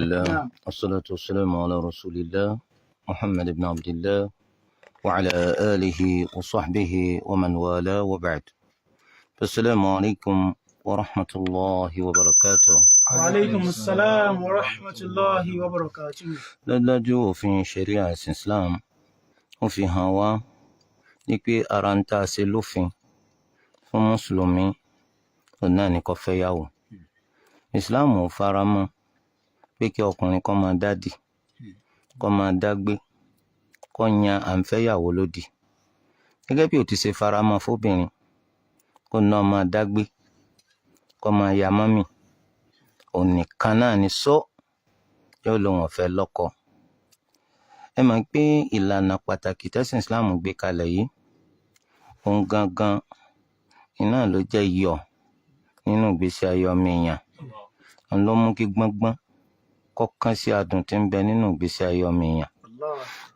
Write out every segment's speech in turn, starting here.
الله. نعم. والصلاة والسلام على رسول الله محمد بن عبد الله وعلى آله وصحبه ومن والاه، وبعد، فالسلام عليكم ورحمة الله وبركاته. وعليكم السلام ورحمة الله وبركاته. Dájúdájú, òfin ṣẹ̀ríà ẹ̀sìn Islam ó fi hàn wá wípé ara ń tá a ṣe lófin fún mùsùlùmí òun náà ní kó fẹ́yàwó. Islam ò fara mọ́ pé kí ọkùnrin kó máa dádì, kó máa dágbé, kó yan à ń fẹ́yàwó lódì, gẹ́gẹ́ bí ó ti ṣe fara mọ́ fóbìnrin kó náà máa dágbé, kó máa ya mọ́mì òun nìkan náà ní sọ yóò lóun ò fẹ́ lọ́kọ. Ẹ mọ̀ pé ìlànà pàtàkì tẹ́sìn Islam gbé kalẹ̀ yìí, òun gangan iná ló jẹ́ iyọ̀ nínú ìgbésí ayé ọmọ èèyàn. Òun ló mú kí gbọ́ngbọ́n kó kán sí adùn tí ń bẹ nínú ìgbésí ayé ọmọ èèyàn. Allah.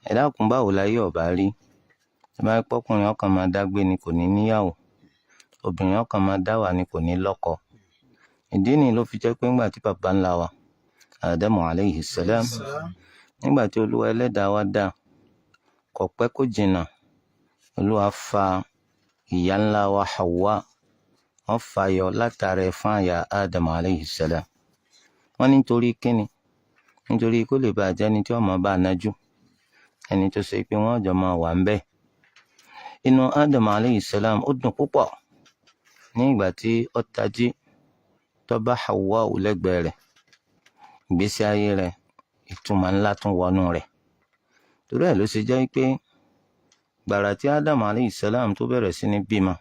Ẹ dákun, báwo láyé ọ̀bá rí ẹ bá pọ́kùnrin ọkàn máa dágbé ni, kò ní níyàwó, obìnrin ọkàn máa dá wà ni, kò ní lọ́kọ? Ìdí nìyí ló fi jẹ́ pé ńgbà tí bàbá ńlá wa Ádámù alayhi salam, Salam. nígbà tí Olúwa ẹlẹ́dàá wa dá, kò pẹ́ kó jìnnà, Olúwa fa ìyá ńlá wa Hawa, wọ́n fà yọ látara ẹ̀fọn àyà Ádámù alayhi salam. Wọ́n ní nítorí kíni? Nítorí kó lè bàa jẹ́ ẹni tí wọ́n máa bá a nájú, ẹni tó ṣe pé wọ́n jọ máa wà ń bẹ̀. Inú Ádámù alayhi salam ó dùn púpọ̀ ní ìgbà tí ó tají tó bá Hawa lẹ́gbẹ̀ẹ́ rẹ̀. Ìgbésí ayé rẹ̀, ìtumọ̀ ńlá tún wọnú rẹ̀. Torí ẹ̀ ló ṣe jẹ́ pé gbàrà tí Ádámù alayhi salam tó bẹ̀rẹ̀ sí ní bímọ,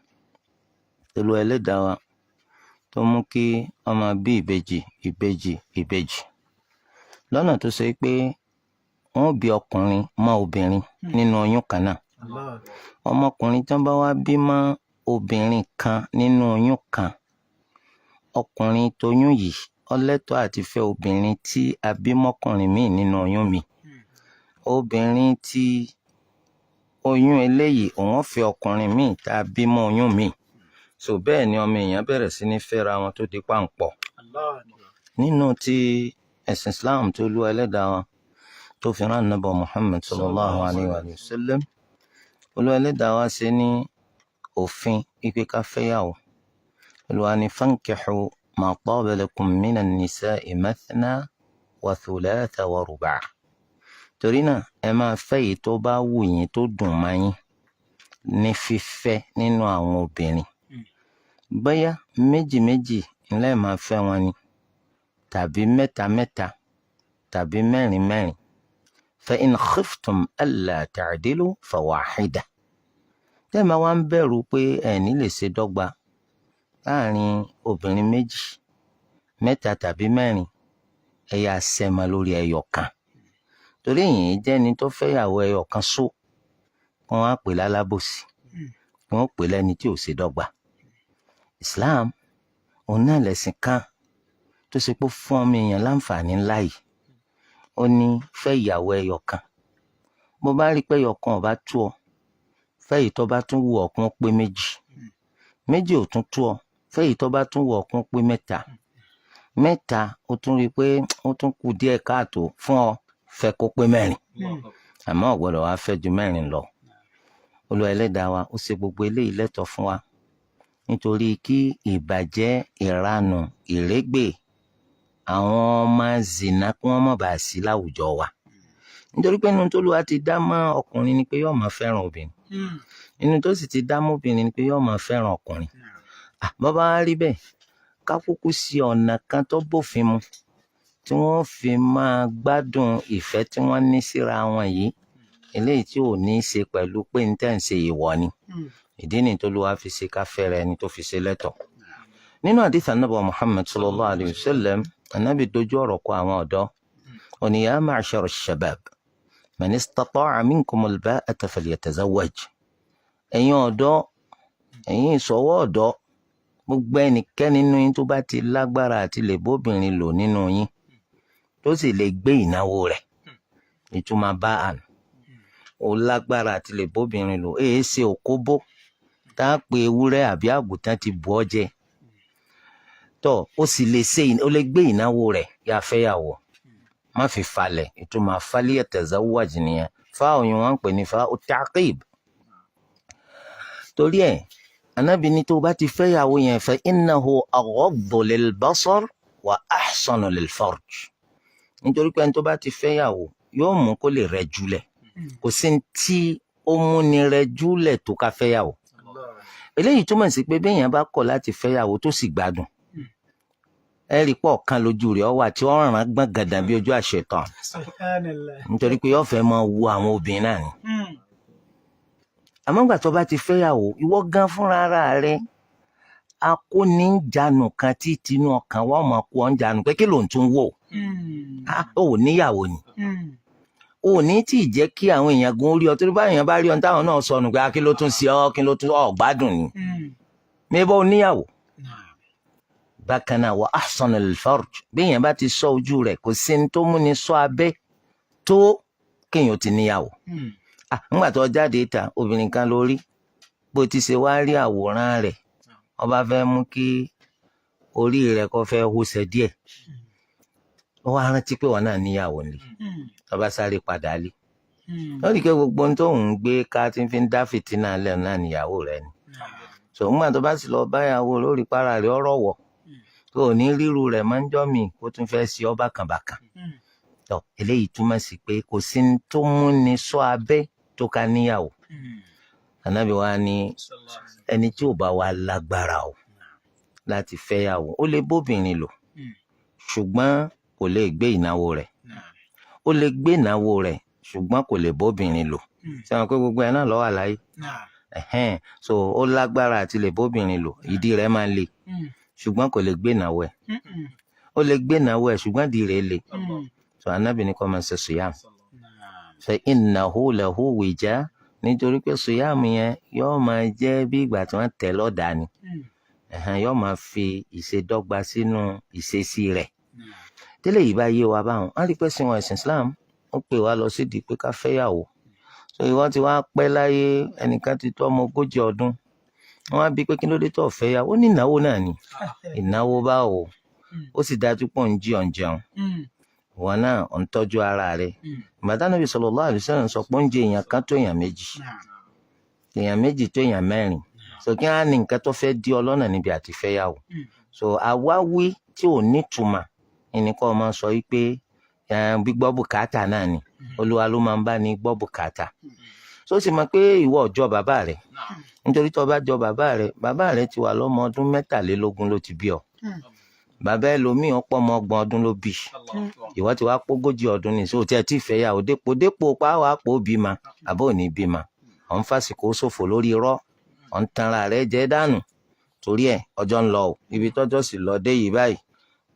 Olúwa ẹlẹ́dàá wa tó mú kí wọ́n máa bí ìbejì, ìbejì, ìbejì, lọ́nà tó ṣe pé wọ́n bí ọkùnrin mọ́ obìnrin nínú oyún kan náà. Allah. Ọmọkùnrin tí wọ́n bá wá bí mọ́ obìnrin kan nínú oyún kan, ọkùnrin tóyún yìí ó lẹ́tọ̀ọ́ àti fẹ́ obìnrin tí a bí mọ́kùnrin míì nínú oyún mi. Obìnrin tí oyún eléyìí, òun ó fẹ́ ọkùnrin míì tá a bí mọ́ oyún míì. So bẹ́ẹ̀ ni ọmọ èèyàn bẹ̀rẹ̀ sí ní fẹ́ra wọn tó di páńpọ̀. Allah. Nínú ti ẹ̀sìn Islam tó lú ẹlẹ́dàá wọn tó fi rán Ànábì Muhammad sallallahu alayhi wa sallam, Olúwa ẹlẹ́dàá wa ṣe ní òfin wípé ká fẹ́yàwó. Olúwa ní: "Fankihu ma taba lakum minan nisa'i mathna wa thulatha wa ruba'." Torí náà, ẹ máa fẹ́ èyí tó bá wù yín, tó dùn mọ́ yín ní fífẹ́ nínú àwọn obìnrin, bóyá méjì méjì ńlẹ́ máa fẹ́ wọn ni, tàbí mẹ́ta mẹ́ta, tàbí mẹ́rin mẹ́rin. "Fa in khiftum alla ta'dilu fawahida." Tẹ́ ẹ máa wá ń bẹ̀rù pé ẹ̀ ní lè ṣe dọ́gba láàrin obìnrin méjì, mẹ́ta tàbí mẹ́rin, ẹ yà sẹ́mọ lórí ẹyọ kan, torí èyí jẹ́ ẹni tó fẹ́yàwó ẹyọ kan só, wọ́n á pè lálábòsí, wọ́n pè lẹ́ni tí ò ṣe dọ́gba. Islam òun náà lẹ̀sìn kan tó ṣe pé fún ọmọ èèyàn láǹfààní ńlá yìí. Ó ní fẹ́ ìyàwó ẹyọ kan. Bó bá rí pé ẹyọ kan ò bá tó ọ, fẹ́ èyí tó bá tún wù ọ́ kún pé méjì. Méjì ò tún tó ọ, fẹ́ èyí tó bá tún wù ọ́ kún pé mẹ́ta. Mẹ́ta, ó tún rí i pé ó tún kù díẹ̀ káàtó fún ọ, fẹ́ kó pé mẹ́rin, àmọ́ ò gbọ́dọ̀ wá fẹ́ ju mẹ́rin lọ. Olúwa ẹlẹ́dàá wa ó ṣe gbogbo eléyìí lẹ́tọ̀ọ́ fún wa nítorí kí ìbàjẹ́, ìranù, ìrégbè, àwọn ọmọ zìnà, kí wọ́n má bàa sí láwùjọ wa, nítorí pé inú t'Olúwa ti dá mọ́ ọkùnrin ni pé yóò máa fẹ́ràn obìnrin, inú tó sì ti dá mọ́ obìnrin ni pé yóò máa fẹ́ràn ọkùnrin. Bàbá wa rí bẹ́ẹ̀, ká kúkú sí ọ̀nà kan tó bófin mu tí wọ́n fi máa gbádùn ìfẹ́ tí wọ́n ní síra wọn yìí, eléyìí tí ò ní í ṣe pẹ̀lú pé ní tẹ̀ ń ṣe ìwọ ni. Ìdí nìyí t'Olúwa fi ṣe ká fẹ́ra ẹni tó fi ṣe lẹ́tọ̀ọ́. Nínú àdìsí Ànábì Muhammad sallallahu alayhi wa sallam, Ànábì dojú ọ̀rọ̀ kọ àwọn ọ̀dọ́. Ó ní: "Ya ma'shara ash-shabab, man istata'a minkum al-ba'ata falyatazawwaj." Ẹ̀yin ọ̀dọ́, ẹ̀yin ìsọ̀wọ́ ọ̀dọ́, gbogbo ẹnikẹ́ni nínú yín tó bá ti lágbára àti lè bóbìnrin lò nínú yín, tó sì lè gbé ìnáwó rẹ̀, ìtumọ̀ bá àná, ó lágbára àti lè bóbìnrin lò, èé ṣe òkóbó tá a pe ewúrẹ́ àbí àgùntàn ti bù ọ́ jẹ tó, ó sì lè ṣe, ó lè gbé ìnáwó rẹ̀, yá fẹ́yàwó. Má fi falẹ̀. Ìtumọ̀ falyatazawwaj nìyẹn. Fáwọn yìí wọ́n ń pè ní fáwọn ta'qib. Torí ẹ̀, Ànábì ní tó bá ti fẹ́yàwó yẹn, fa innahu aghaddu lil-basar wa ahsanu lil-farj, nítorí pé ẹni tó bá ti fẹ́yàwó yóò mú kó lè rẹ̀ jùlẹ̀. Kò sí ní tí ó múni rẹ̀ jùlẹ̀ tó ká fẹ́yàwó. Eléyìí túmọ̀ sí pé béèyàn bá kọ̀ láti fẹ́yàwó tó sì gbádùn, ẹ rí pọ̀ kan lójú rẹ̀ ọ wà tí ó ràn gbọ́n gàdàn bí ojú àṣetán. Subhanallah. Nítorí pé yóò fẹ́ máa wo àwọn obìnrin náà ni. Àmọ́ ìgbà tó bá ti fẹ́yàwó, ìwọ gan fúnra ara rẹ̀ akóníjànù kan tí tinú ọkàn wa máa kó ọ́n jànù pé kí ló ń tún wò? Ah, ó ò níyàwó ni. Ò ní tí ì jẹ́ kí àwọn èèyàn gun orí ọ, torí báyìí èèyàn bá rí ọ táwọn náà sọnù pé, "Ah, kí ló tún ṣe ọ? Kí ló tún ọ gbádùn ni?" Mébọ́ oníyàwó. Bákan náà, wa ahsana al-farj, bí èèyàn bá ti sọ ojú rẹ̀, kò sí ní tó múni sọ abẹ́ tó kéèyàn ti níyàwó. Ah, ńgbà tó jáde ta, obìnrin kan lórí bó ti ṣe wá rí àwòrán rẹ̀, ó bá fẹ́ mú kí orí rẹ̀ kó fẹ́ húṣẹ díẹ̀, ó wá rántí pé wọn náà níyàwó ni. Tó bá sáré padà lé, ó rí i pé gbogbo ohun tó ń gbé ká tí ń fi ń dá fìtínà lẹ́nu náà níyàwó rẹ̀ ni. So ńgbà tó bá sì lọ báyàwó lórí para rẹ̀, ọ̀rọ̀ wọ̀ tó ò ní ríru rẹ̀ máa ń jọ́ mi kó tún fẹ́ sí ọ bákànbàkàn. Tó eléyìí túmọ̀ sí pé kò sí ní tó múni sọ abẹ́ tó ká níyàwó. Ànábì wa ní ẹni tí ò bá wa lágbára o láti fẹ́yàwó, ó lè bóbìnrin lò, ṣùgbọ́n kò lè gbé ìnáwó rẹ̀. Ó lè gbé ìnáwó rẹ̀, ṣùgbọ́n kò lè bóbìnrin lò. Sẹ́wọ̀n pé gbogbo ẹ̀ náà ló wà láyé? Ẹ̀hẹ́n. So ó lágbára àti lè bóbìnrin lò, ìdí rẹ̀ máa ń le, ṣùgbọ́n kò lè gbé ìnáwó ẹ̀. Ó lè gbé ìnáwó ẹ̀, ṣùgbọ́n ìdí rẹ̀ le. So Ànábì ní kó máa ṣe sùyàm, fa innahu lahu wija, nítorí pé sùyàm yẹn yóò máa jẹ́ bí ìgbà tí wọ́n tẹ̀ lọ́dà ni. Ẹ̀hẹ́n, yóò máa fi ìṣedọ́gba sínú ìṣesí rẹ̀. Tẹ́lẹ̀ yìí bá yé wa báwọn, á rí pé sin wọn, ẹ̀sìn Islam ó pè wá lọ sídìí pé ká fẹ́yàwó. So ìwọ ti wá pẹ́ láyé, ẹnìkan ti tó ọmọ 40 ọdún, wọ́n á bí pé kí ló dé tó fẹ́yàwó? Ó ní ìnáwó náà ni. Ìnáwó báwo? Ó sì dájú pọ̀ ń jí ọ̀n jẹun, wọn náà ò ń tọ́jú ara rẹ̀. Ìgbà Nábì sallallahu alaihi wasallam sọ pé oúnjẹ èèyàn kan tó èèyàn méjì, èèyàn méjì tó èèyàn mẹ́rin, so kí á ní nǹkan tó fẹ́ dí ọ lọ́nà níbi àti fẹ́yàwó? So àwáwí tí ò nítumọ̀ ẹni kọ́ máa sọ wípé gbígbọ́ bùkátà náà ni. Olúwa ló máa ń bá ní gbọ́ bùkátà. So sì mọ̀ pé ìwọ ọjọ́ bàbá rẹ̀, nítorí tó bá jọ bàbá rẹ̀, bàbá rẹ̀ ti wà lọ́mọ ọdún 23 ló ti bí ọ. Bàbá ẹlòmíì ọ̀pọ̀ ọmọ 30 ọdún ló bí. Ìwọ ti wá pógójì ọdún ní sóò tí ẹ ti fẹ́ yàwó dépò dépò pàwọ́ àpò bímọ àbó ò ní bímọ. Ọ̀ ń fàsìkò ṣòfò lórí irọ́, ọ̀ ń tanra rẹ̀ jẹ́ dànù. Torí ẹ̀, ọjọ́ ń lọ o. Ibi tọ́jọ́ sì lọ dé yìí báyìí,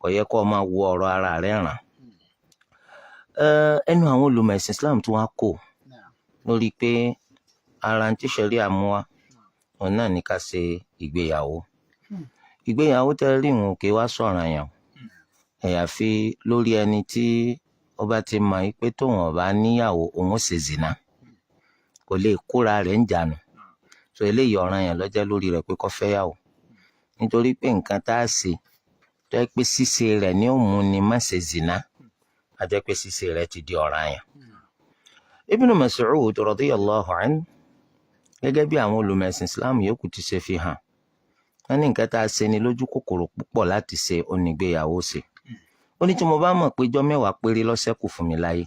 kò yẹ kó o máa wo ọ̀rọ̀ ara rẹ̀ ràn. Ẹnu àwọn olùmọ̀ ẹ̀sìn Islam tún wá kò lórí pé ara ń tí ṣẹ̀ríà mú wá, òun náà ní ká ṣe ìgbéyàwó. Ìgbéyàwó tẹ́ rí wọn kì í wá sọ̀ràn yàn, àyàfi lórí ẹni tí ó bá ti mọ̀ pé tóun ò bá níyàwó, òun ó ṣe zìnà, kò lè kóra rẹ̀ ń jànù. So eléyìí, ọ̀ràn yàn ló jẹ́ lórí rẹ̀ pé kó fẹ́yàwó, nítorí pé nǹkan tá a ṣe tó yẹ pé ṣíṣe rẹ̀ ní ó mú ni má ṣe zìnà, á jẹ́ pé ṣíṣe rẹ̀ ti di ọ̀ràn yàn. Ibn Mas'ud radiyallahu anhu, gẹ́gẹ́ bí àwọn olùmẹ̀sìn Islam yòókù ti ṣe fi hàn, wọ́n ní nǹkan tá a ṣe ni lójú kòkòrò púpọ̀ láti ṣe onígbéyàwó ṣe. Ó ní tí mo bá mọ̀ pé ijọ́ 10 péré ló ṣẹ́kù fún mi láyé,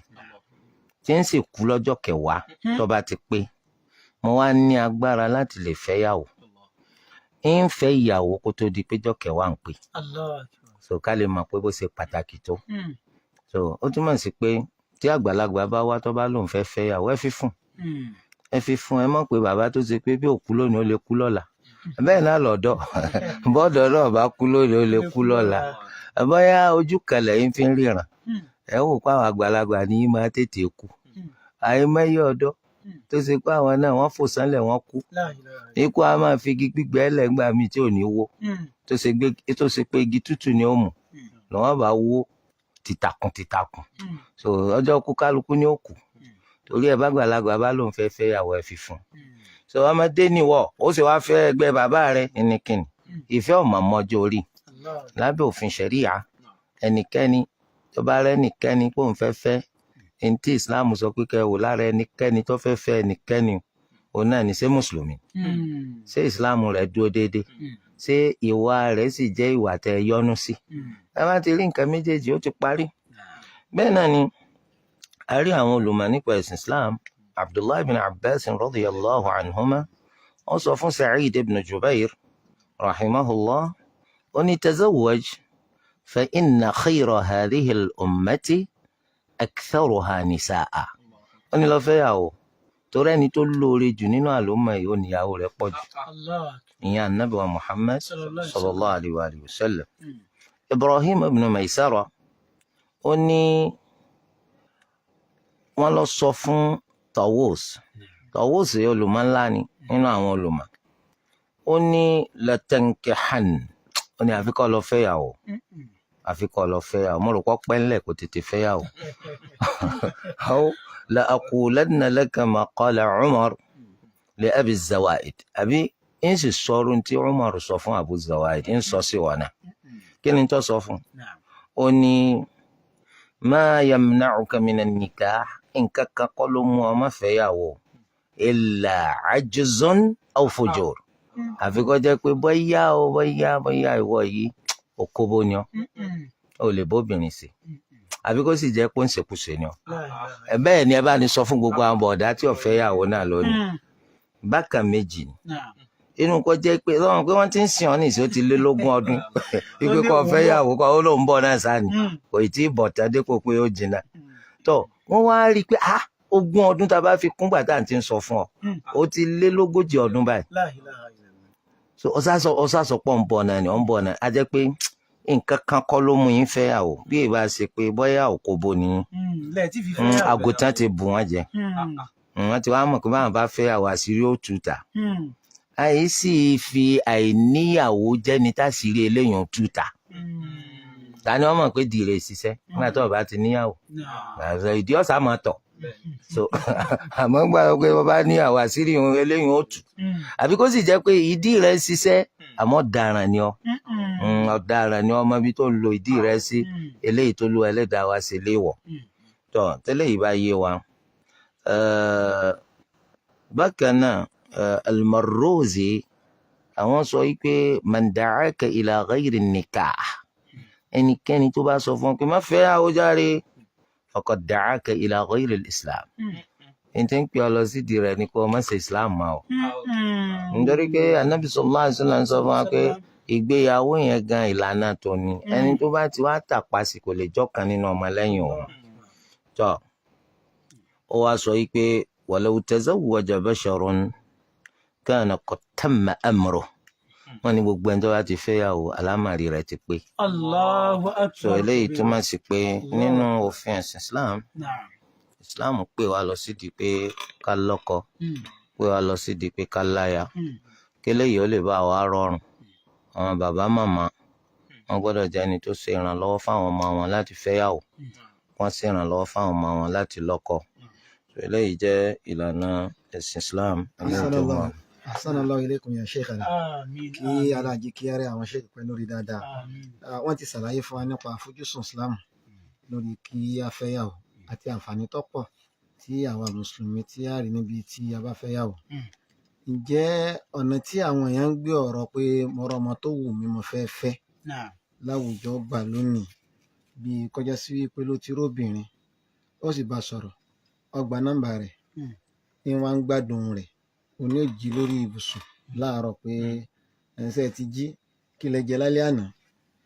tí ń sì kú lọ́jọ́ kẹwàá tó bá ti pé, mo wá ní agbára láti lè fẹ́yàwó, ń fẹ́ ìyàwó kó tó di péjọ́ kẹwàá ń pè. So ká lè mọ̀ pé bó ṣe pàtàkì tó. So ó túmọ̀ sí pé tí àgbàlagbà bá wá, tó bá lóun fẹ́ fẹ́yàwó, ẹ fi fún, ẹ fi fún. Ẹ mọ̀ pé bàbá tó ṣe pé bí òkú lónìí, ó lè kú lọ́la. Bẹ́ẹ̀ náà lọ́dọ̀ bọ́dọ̀ náà bá kú lónìí, ó lè kú lọ́la. Bóyá ojú kan lẹ́yìn fi ń ríran. Ẹ wò pé àwọn àgbàlagbà ní í máa tètè kú. Àìmọye ọ̀dọ́ tó ṣe pé àwọn náà wọ́n fò sánlẹ̀, wọ́n kú. Ikú a máa fi igi gbígbẹ lẹ́gbàá mi tí ò ní wó, tó ṣe pé igi tútù ni ó mú lọ́wọ́ bá wó tìtàkùn tìtàkùn. So ọjọ́ kú, kálukú ní ó kú. Torí ẹ bá gbàlagbà bá lóun fẹ́ fẹ́ yàwó, ẹ fi fún. So ọmọdé nìwọ, ó sì wá fẹ́ ẹgbẹ́ bàbá rẹ nìkìnnì. Ìfẹ́ ọ̀mọ̀ mọ́jọ́ orí lábẹ́ òfin ṣẹ̀ríà. Ẹnikẹ́ni tó Tó bá rẹ́nìkẹ́ni pé òun fẹ́ fẹ́ ẹni tí Islam sọ pé kẹ́ wò lára ẹnikẹ́ni tó fẹ́ fẹ́ ẹnikẹ́ni, òun náà ní ṣé mùsùlùmí, ṣé Islam rẹ̀ dúró déédéé, ṣé ìwà rẹ̀ sì jẹ́ ìwà tẹ́ ẹ yọ́nú sí. Ẹ bá ti rí nǹkan méjèèjì, ó ti parí. Bẹ́ẹ̀ náà ni a rí àwọn olùmọ̀ nípa ẹ̀sìn Islam. Abdullahi bin Abbas radiyallahu anhuma, ó sọ fún Sa'id ibn Jubair rahimahullah, ó ní: "Tazawwaj, fa inna khayra hadhihi al-ummati aktharuha nisaa." Ó ní lọ fẹ́yàwó, torí ẹni tó lóore jù nínú àlùmọ̀ yìí, ó níyàwó rẹ̀ pọ̀ jù. Allah. Ìyẹn Anabi wa Muhammad sallallahu sallallahu alayhi wa sallam. Ibrahim ibn Maysara, ó ní wọ́n lọ sọ fún Tawus. Tawus yìí, olùmọ̀ ńlá ni nínú àwọn olùmọ̀. Ó ní: "Latankihan." Ó ní àfi kó lọ fẹ́yàwó, àfi kó lọ fẹ́yàwó. Mo rò pé pẹ́ńlẹ̀ kò tètè fẹ́yàwó. "Aw la aqulanna laka ma qala Umar li Abi Zawaid." Àbí ń sì sọ̀rọ̀ tí Umar sọ fún Abu Zawaid, ń sọ sí wọn náà. Kí ni tó sọ fún? Ó ní: "Ma yamna'uka minan nikah." Nǹkan kan kọ́ ló mú ọ má fẹ́yàwó, "illa ajzun aw fujur." Àfi kó jẹ́ pé bóyá o bóyá bóyá ìwọ yìí, òkóbó ni ọ, ò lè bóbìnrin sí, àbí kó sì jẹ́ pé ń ṣekúṣe ni ọ. Ẹ bẹ́ẹ̀ ni ẹ bá ní sọ fún gbogbo àwọn bọ̀dá tí ò fẹ́yàwó náà lónìí. Bákan méjì ni: inú kó jẹ́ pé lọ́wọ́n pé wọ́n ti ń sìn ọ́ nìṣó ti lé lógún ọdún wípé kó fẹ́yàwó, kó ó lóun bọ̀ náà sáni, kò tí ì bọ̀ tán dípò pé ó jìnnà tó. Wọ́n wá rí i pé, ah, 20 ọdún tá a bá fi kún gbà tá à ń ti ń sọ fún ọ, ó ti lé 40 ọdún báyìí. So ọsàsọ pọ̀ ń bọ̀ náà ni, ọ̀ ń bọ̀ náà. Á jẹ́ pé nǹkan kan kọ́ ló mú yín fẹ́yàwó, bí ìbá ṣe pé bóyá òkòbó ni. Àgùntàn ti bù wọ́n jẹ, wọ́n ti wá mọ̀ pé báwọn bá fẹ́yàwó, àṣírí ó tú ta. Àyè sì fi àìníyàwó jẹ́ni táṣírí eléyìí ó tú ta. Ta ni wọ́n mọ̀ pé dìrè ṣiṣẹ́ nígbà tó o bá ti níyàwó? Ìdí ọ̀sà máa tọ̀. So àmọ́ gbà pé wọ́n bá níyàwó, àṣírí eléyìí ó tú. Àbí kó sì jẹ́ pé ìdí rẹ̀ ṣiṣẹ́, àmọ́ ọ̀daràn ni ọ́, ọ̀daràn ni ọmọ ibi tó ń lo ìdí rẹ̀ sí, eléyìí tó lu ẹlẹ́dàá wa sí léèwọ̀ tó tẹ́lẹ̀ yìí bá yé wa. Bákan náà, Al-Marruzi, àwọn sọ wípé: "Man da'aka ila ghayri nikah." Ẹnikẹ́ni tó bá sọ fún ọ pé má fẹ́ àwòjáre, "faqad da'aka ila ghayri al-Islam." Ní tí ń pè ọ lọ sídìí rẹ̀ ni kó o má ṣe Islam mọ́ o, nítorí pé Anabi sallallahu alaihi wasallam sọ fún wa pé ìgbéyàwó yẹn gan ìlànà tó ní, ẹni tó bá ti wá tàpá sí kò lè jọ́kan nínú ọmọlẹ́yìn òun. Tó ó wá sọ yìí pé: "Walau tazawwaja basharun kana qad tamma amruhu." Wọ́n ní gbogbo ẹni tó bá ti fẹ́yàwó, àlámàrí rẹ̀ ti pé. Allahu akbar. So eléyìí túmọ̀ sí pé nínú òfin ẹ̀sìn Islam, Islam pè wá lọ sídìí pé ká lọ́kọ, pè wá lọ sídìí pé ká láya, kí eléyìí ó lè bá wa rọrùn. Àwọn bàbá màmá, wọn gbọ́dọ̀ jẹ́ ẹni tó ṣe ìrànlọ́wọ́ fáwọn ọmọ wọn láti fẹ́yàwó, wọ́n ṣe ìrànlọ́wọ́ fáwọn ọmọ wọn láti lọ́kọ. So eléyìí jẹ́ ìlànà ẹ̀sìn Islam eléyìí tó mọ̀. Ahsanallahu ilaykum ya sheikhana. Àmín. Kí aláàjì kí ara àwọn sheikh pẹ́ lórí dáadáa. Àmín. Wọ́n ti ṣàlàyé fún wa nípa àfojúsùn Islam lórí kí a fẹ́yàwó àti àǹfààní tó pọ̀ tí àwa mùsùlùmí tí a rí níbi tí a bá fẹ́yàwó. Ǹjẹ́ ọ̀nà tí àwọn èèyàn ń gbé ọ̀rọ̀ pé mo rọ́mọ tó wù mí, mo fẹ́ fẹ́ láwùjọ gbà lónìí, bí kọjá sí wípé ló ti róbìnrin, ó sì bá sọ̀rọ̀, ó gba nọ́mbà rẹ̀, ní wọ́n ń gbádùn rẹ̀, òní ò jí lórí ibùsùn láàárọ̀ pé ẹ̀ńsẹ̀ ti jí, kí lẹ jẹ lálẹ́ àná,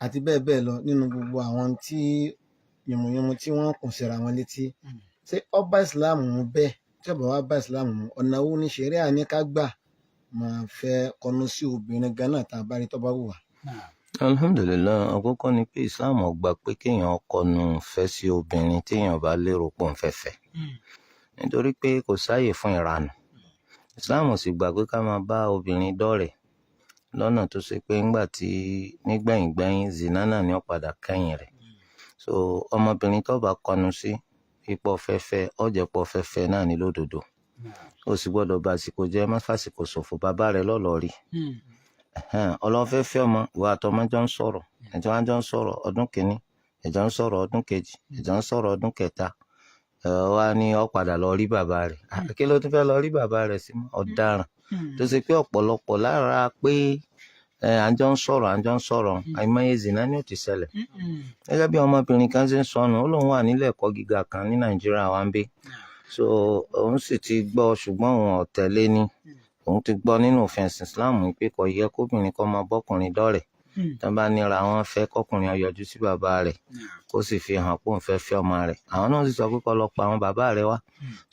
àti bẹ́ẹ̀ bẹ́ẹ̀ lọ nínú gbogbo àwọn tí yùmùyùmù tí wọ́n kùn síra wọn létí. Ṣé ó bá ìsìláàmù mu bẹ́ẹ̀? Tí ó bá wá bá ìsìláàmù mu, ọ̀nà wo ni ṣẹ̀ríà ní ká gbà máa fẹ́ kọnu sí obìnrin gan náà tá a bá rí tó bá wù wá? Alhamdulilayi. Àkọ́kọ́ ni pé Islam ò gbà pé kéèyàn kọnu fẹ́ sí obìnrin téèyàn bá lérò pò ń fẹ́ fẹ́, nítorí pé kò sáàyè fún ìranù. Islam ò sì gbà pé ká máa bá obìnrin dọ́rẹ̀ lọ́nà tó ṣe pé ńgbà tí nígbẹ̀yìngbẹ́yìn, zina náà ni ó padà kẹ́yìn rẹ̀. So ọmọbìnrin tó bá kọnu sí ipò fẹ́fẹ́, ọ̀jẹ̀pọ̀ fẹ́fẹ́ náà ní lódodo. Ó sì gbọ́dọ̀ bá àsìkò jẹ́, má fàsìkò ṣòfò. Bàbá rẹ̀ lọ́lọ́ rí ọlọ́fẹ́fẹ́ ọmọ, ìwà àtọmọ jọ ń sọ̀rọ̀, ẹ̀jọ̀ wọn jọ ń sọ̀rọ̀ ọdún kìíní, Ẹ̀jọ̀ ń sọ̀rọ̀ ọdún kejì, ẹ̀jọ̀ ń sọ̀rọ̀ ọdún kẹta, ẹ wá ní ó padà lọ rí bàbá rẹ̀. Kí ló tún fẹ́ lọ rí bàbá rẹ̀ sí mọ́? Ọ̀daràn tó ṣe pé ọ̀pọ̀lọpọ̀ lára pé à ń jọ ń sọ̀rọ̀, à ń jọ ń sọ̀rọ̀, àìmọye zina ni ó ti ṣẹlẹ̀. Gẹ́gẹ́ bí ọmọbìnrin kan ṣe ń sọnù, ó lóun wà nílé ẹ̀kọ́ gíga kan ní Nàìjíríà wa ń bí. So òun sì ti gbọ́, ṣùgbọ́n òun ò tẹ̀lé ni. Òun ti gbọ́ nínú òfin ẹ̀sìn Islam pé kò yẹ kóbìnrin kó máa bọ́kùnrin dọ́rẹ̀. Tó bá níra wọn fẹ́ kọkùnrin ó yọjú sí bàbá rẹ̀, kó sì fi hàn pé òun fẹ́ fẹ́ ọmọ rẹ̀. Àwọn náà sì sọ pé kó lọ pa àwọn bàbá rẹ̀ wá,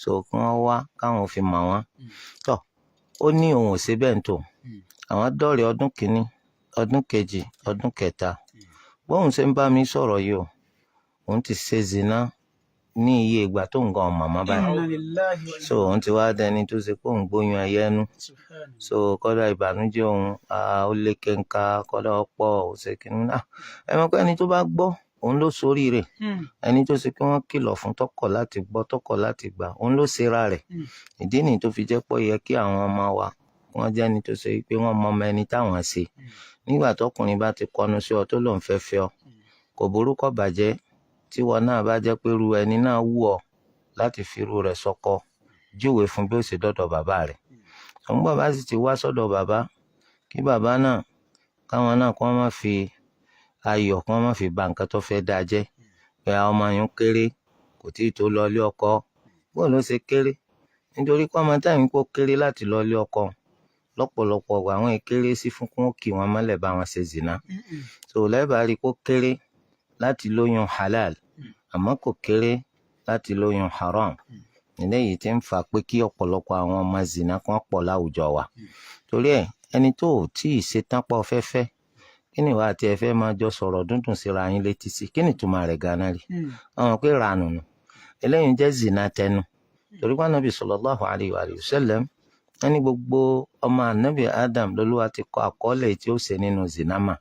so kí wọ́n wá káwọn fi mọ̀ wọ́n. Tó ó ní òun ò ṣe bẹ́ẹ̀ ń tò. Àwọn dọ́rẹ̀ ọdún kìíní, ọdún kejì, ọdún kẹta. Bóun ṣe ń bá mi sọ̀rọ̀ yìí o, òun ti ṣe zina ní iye ìgbà tó ń gan ọmọ màmá báyìí. Inna lillahi wa So òun ti wá dẹni tó ṣe pé òun gbóyún ẹyẹ nú. Subhanallah. So kọ́dà ìbànújẹ́ òun ó lé kéńká, kọ́dà ọ̀pọ̀ ó ṣe kínní náà. Ẹ mọ̀ pé ẹni tó bá gbọ́, òun ló sórí rẹ̀. Ẹni tó ṣe pé wọ́n kìlọ̀ fún, tọkọ̀ láti gbọ́, tọkọ̀ láti gbà, òun ló ṣera rẹ̀. Ìdí nìyí tó fi jẹ́ pé ó yẹ kí àwọn ọmọ wa wọ́n jẹ́ ẹni tó ṣe pé wọ́n mọ ọmọ ẹni táwọn ṣe. Nígbà tọkùnrin bá ti kọnu sí ọ tó lòun fẹ́ fẹ́ ọ, kò burú kò bàjẹ́ tí wọn náà bá jẹ́ pé irú ẹni náà wù ọ́ láti fi irú rẹ̀ sọkọ, júwe fún bí ó ṣe dọ́dọ̀ bàbá rẹ̀. Òun bàbá sì ti wá sọ́dọ̀ bàbá, kí bàbá náà káwọn náà kí wọ́n má fi ayọ̀, kí wọ́n má fi ba nǹkan tó fẹ́ dáa jẹ́ pé àwọn ọmọ yẹn kéré, kò tí ì tó lọ ilé ọkọ. Bóun ló ṣe kéré? Nítorí pé ọmọ táyìn kó kéré láti lọ ilé ọkọ, lọ́pọ̀lọpọ̀ ọgbà àwọn ìkéré sí fún kí wọ́n kì wọ́n mọ́lẹ̀ bá wọn ṣe zìnà. So lẹ́bàá rí kó kéré láti lóyún halal, àmọ́ kò kéré láti lóyún haram. Eléyìí tí ń fà pé kí ọ̀pọ̀lọpọ̀ àwọn ọmọ zìnà kan pọ̀ láwùjọ wa. Torí ẹ̀, ẹni tó ò tí ì ṣetán pọ̀ fẹ́fẹ́, kí ni ìwà àti ẹ fẹ́ máa jọ sọ̀rọ̀ dúndùn síra yín létí sí? Kí ni ìtumọ̀ rẹ̀ gan-an rí? Àwọn pé ranù nù. Eléyìí jẹ́ zìnà tẹnu, torí pé Ànábì sallallahu alayhi wa sallam wọ́n ní gbogbo ọmọ Ànábì Adam lÓlúwa ti kọ àkọọ́lẹ̀ tí ó ṣe nínú zìnà mà.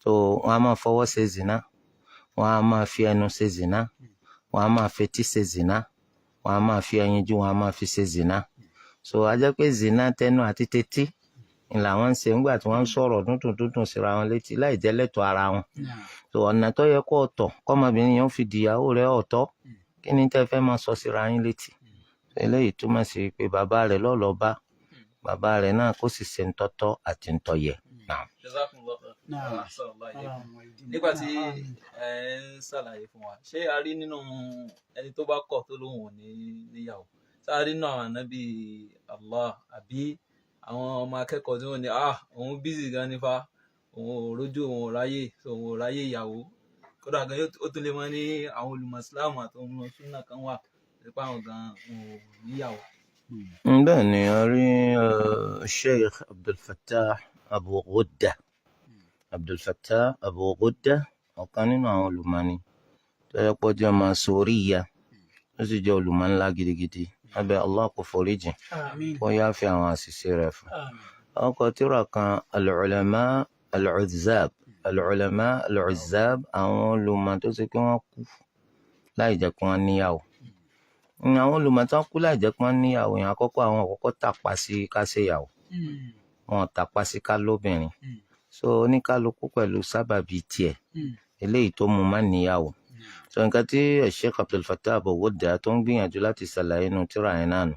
So wọ́n á máa fọwọ́ ṣe zìnà, wọ́n á máa fi ẹnu ṣe zìnà, wọ́n á máa fetí ṣe zìnà, wọ́n á máa fi ẹyinjú, wọ́n á máa fi ṣe zìnà. So a jẹ́ pé zìnà tẹnu àti tetí ni làwọn ń ṣe ńgbà tí wọ́n ń sọ̀rọ̀ dúndùn dúndùn síra wọn létí láì jẹ́ lẹ́tọ̀ọ́ ara wọn. So ọ̀nà tó yẹ kó ọ̀tọ̀ kọ́mọbìnrin yẹn ó fi dìyàwó rẹ̀ ọ̀tọ̀, kí ni tẹ́ fẹ́ máa sọ síra yín létí? Eléyìí túmọ̀ sí pé bàbá rẹ̀ lọ́lọ́ bá bàbá rẹ̀ náà, kó sì ṣe ńtọ́tọ́ àti ńtọ́yẹ. Jazakumullah khair. Naam. Ahsanallahu ilaykum. Nígbà tí ẹ ń ṣàlàyé fún wa, ṣé a rí nínú ẹni tó bá kọ̀ tó lóun ò ní níyàwó, ṣé a rí nínú àwọn ànábì Allah àbí àwọn ọmọ akẹ́kọ̀ọ́ tí wọ́n ní, ah, òun busy gan nífa, òun ò rójú, òun ò ráyè, so òun ò ráyè ìyàwó? Kódà gan ó tún lè mọ ní àwọn olùmọ̀ Islam àti ohun súnà kan wà nípa àwọn gan òun ò níyàwó. Bẹ́ẹ̀ ni, a rí Sheikh Abdul Fattah Abu Ghudda. Abdul Fattah Abu Ghudda, ọ̀kan nínú àwọn olùmọ̀ni tó yẹ kó jẹ́ ọmọ Sóríyà, ó sì jẹ́ olùmọ̀ ńlá gidigidi. Abẹ́ Allah kó foríjìn, Àmín. kó yááfì àwọn àṣìṣe rẹ̀ fún. Àmín. Ọkọ tírà kan, Al-Ulama Al-Uzzab, Al-Ulama Al-Uzzab, àwọn olùmọ̀ tó ṣe pé wọ́n kú láì jẹ́ pé wọ́n níyàwó. Àwọn olùmọ̀ tó kú láì jẹ́ pé wọ́n níyàwó yẹn, àkọ́kọ́, àwọn àkọ́kọ́ tàpá sí ká ṣèyàwó, wọn tàpá sí ká lóbìnrin. So oníkálukú pẹ̀lú sábàbí tiẹ̀ eléyìí tó mú má níyàwó. So nǹkan tí Sheikh Abdul Fattah Abu Ghudda tó ń gbìyànjú láti ṣàlàyé inú tírà yẹn náà nù.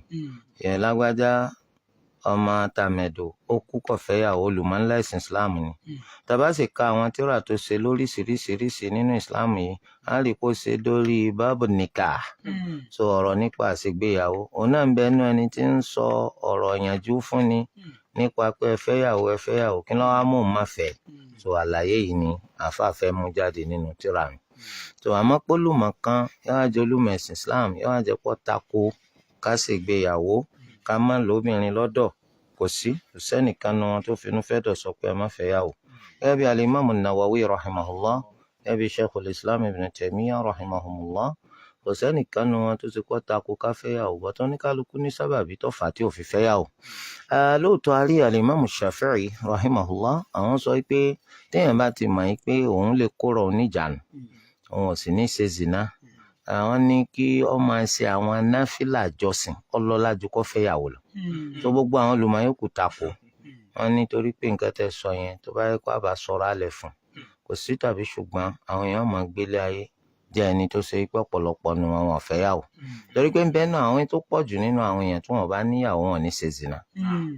Ìyẹn lágbájá ọmọ tàmẹ̀dò, ó kú kò fẹ́yàwó, olùmọ̀ ńlá ẹ̀sìn Islam ni. Tá bá sì ka àwọn tírà tó ṣe lóríṣiríṣiríṣi nínú Islam yìí, á rí kó ṣe dórí báàbù nikah, so ọ̀rọ̀ nípa àṣegbéyàwó. Òun náà ń bẹ nú ẹni tí ń sọ ọ̀rọ̀ ìyànjú fúnni nípa pé ẹ fẹ́yàwó, ẹ fẹ́yàwó, kí ló wá mú un má fẹ́. So àlàyé yìí ni àáfàá fẹ́ mú jáde nínú tírà mi. So àmọ́ pólùmọ̀ kan yóò wá jẹ́ olùmọ̀ ẹ̀sìn Islam, yóò wá jẹ́ pọ́ tako ká ṣègbéyàwó, ká má lóbìnrin lọ́dọ̀, kò sí, kò sẹ́nìkan nu wọn tó finú fẹ́ dọ̀ sọ pé ẹ má fẹ́yàwó. Gẹ́gẹ́ bí alimami Nawawi rahimahullah, gẹ́gẹ́ bí Sheikhul Islam Ibn Taymiyyah rahimahumullah, kò sẹ́nìkan nu wọn tó ti kọ́ tako ká fẹ́yàwó, bọ́tọ́ ní kálukú ní sábàbí tó fà á tí ò fi fẹ́yàwó. Lóòótọ́, a rí alimami Shafi'i rahimahullah, àwọn sọ pé téèyàn bá ti mọ̀ pé òun lè kóra òun níjànú, òun ò sì ní ṣe zina, àwọn ní kí ó máa ṣe àwọn náfìlà jọsìn, ọlọ́lá ju kó fẹ́yàwó lọ. Tó gbogbo àwọn olùmọ̀ yòókù takò wọn, nítorí pé nǹkan tẹ́ sọ yẹn, tó bá yẹ kó àbá sọ̀rọ̀ alẹ̀ fún Kò sí tàbí ṣùgbọ́n àwọn èèyàn máa gbélé ayé jẹ́ ẹni tó ṣe pé ọ̀pọ̀lọpọ̀ nu wọn ò fẹ́yàwó, torí pé ń bẹ́ẹ̀ náà àwọn tó pọ̀ jù nínú àwọn èèyàn tí wọ́n bá níyàwó wọn ní ṣe zìnà.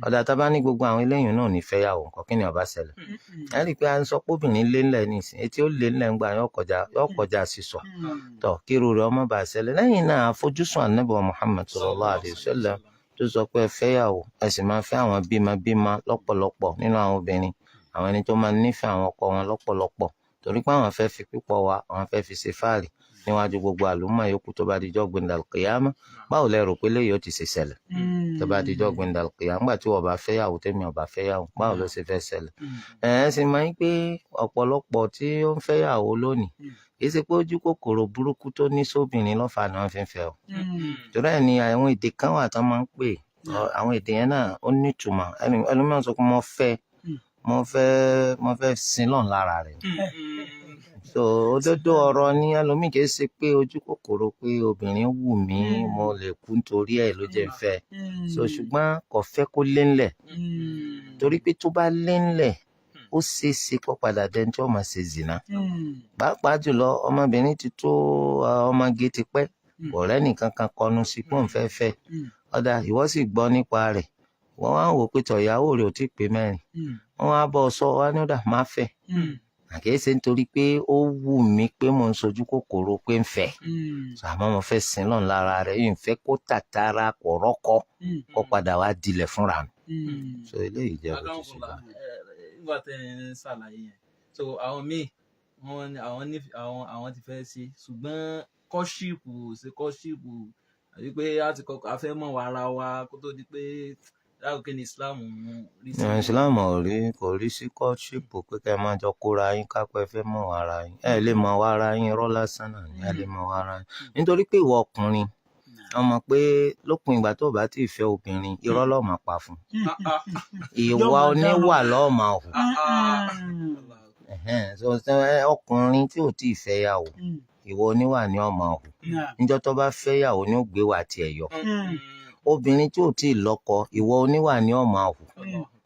Ọ̀dà tá a bá ní gbogbo àwọn eléyìí náà ní fẹ́yàwó nǹkan, kí ni ó bá ṣẹlẹ̀? Ẹ rí i pé à ń sọ pé obìnrin lé ńlẹ̀ nísìn, etí ó lé ńlẹ̀ ń gbà yọ kọjá sísọ. Tọ kíru rẹ̀ ọmọ bá ṣẹlẹ̀. Lẹ́yìn náà, àfojúsùn Ànábì wa Muhammad sallallahu alayhi wa sallam tó sọ pé ẹ fẹ́yàwó, ẹ sì máa fẹ́ àwọn bímabíma lọ́pọ̀lọpọ̀ nínú àwọn obìnrin, àwọn ẹni tó máa nífẹ̀ẹ́ àwọn ọkọ wọn lọ́pọ̀lọpọ̀, torí pé àwọn fẹ́ fi pípọ̀ wa, àwọn fẹ́ fi ṣe fáàrí níwájú gbogbo àlùmọ́ yòókù tó bá dijọ́ gbẹ̀ndàl kìyàmá. Báwo lẹ rò pé léyìí ó ti ṣe ṣẹlẹ̀ tó bá dijọ́ gbẹ̀ndàl kìyàmá, nígbà tí wọ́n bá fẹ́yàwó tẹ́mi ò bá fẹ́yàwó, báwo ló ṣe fẹ́ ṣẹlẹ̀? Ẹ̀ ẹ́ sì máa ń pé ọ̀pọ̀lọpọ̀ tí ó ń fẹ́yàwó lónìí, kì í ṣe pé ojú kòkòrò burúkú tó ní sóbìnrin lọ́fà ni wọ́n fi ń fẹ́ o. Torí ẹ̀ ni àwọn èdè kan wà tán máa ń pè, àwọn èdè yẹn náà ó nítumọ̀. Ẹlòmíràn sọ pé mo fẹ́ sin lọ́n lára rẹ̀. So òdodo ọ̀rọ̀ ni. Ẹlòmíì, kì í ṣe pé ojú kòkòrò pé obìnrin wù mí, mo lè kú nítorí ẹ̀ ló jẹ́ ń fẹ́. So ṣùgbọ́n kò fẹ́ kó lé ńlẹ̀, torí pé tó bá lé ńlẹ̀, ó ṣeé ṣe kó padà dẹni tí wọ́n máa ṣe zìnà. Pàápàá jùlọ ọmọbìnrin ti tó ọmọge ti pẹ́, ọ̀rẹ́ nìkan kan kọnu sí pé òun fẹ́ fẹ́. Ọ̀dà ìwọ sì gbọ́ nípa rẹ̀, wọ́n wá ń wò pé tọ̀yàwó rẹ̀ ò tí ì pé 4, wọ́n wá bọ́ ọ sọ wá ní ọ̀dà máa fẹ́. Àkèé ṣe nítorí pé ó wù mí pé mò ń sojú kòkòrò pé ń fẹ́. So, àmọ́ mo fẹ́ sin lọ́n lára rẹ̀ yìí, ń fẹ́ kó tàtàrà kò rọ́kọ́ kó padà wá dilẹ̀ fúnra mi. So eléyìí jẹ́ bó ti ṣe Akramakallah, jẹ́. Nígbà tẹ́ ẹ ń ṣàlàyé yẹn, so àwọn míì wọ́n ní àwọn ní àwọn ti fẹ́ ṣe, ṣùgbọ́n courtship ṣe courtship, àbí pé a ti kọ́kọ́ a fẹ́ mọ̀ ara wa kó tó di pé láàrú, kí ni Islam rí sí? Islam ò rí, kò rí sí courtship pé kẹ́ ẹ máa jọ kóra yín kápẹ́ fẹ́ mọ̀ ara yín. Ẹ lè mọ̀ ara yín, irọ́ lásán náà ni. Ẹ lè mọ̀ ara yín, nítorí pé ìwọ ọkùnrin, wọ́n mọ̀ pé lópin ìgbà tó o bá ti fẹ́ obìnrin, irọ́ ló máa pa fún un. Ìwà oníwà ló máa hù. Ẹ̀hẹ́n, so, ọkùnrin tí ò tí ì fẹ́ yàwó, ìwà oníwà ni ó máa hù. Níjọ́ tó bá fẹ́ yàwó ni ó gbé wà tiẹ̀ yọ. Obìnrin tí ò tí ì lọ́kọ, ìwà oníwà ni ó máa hù.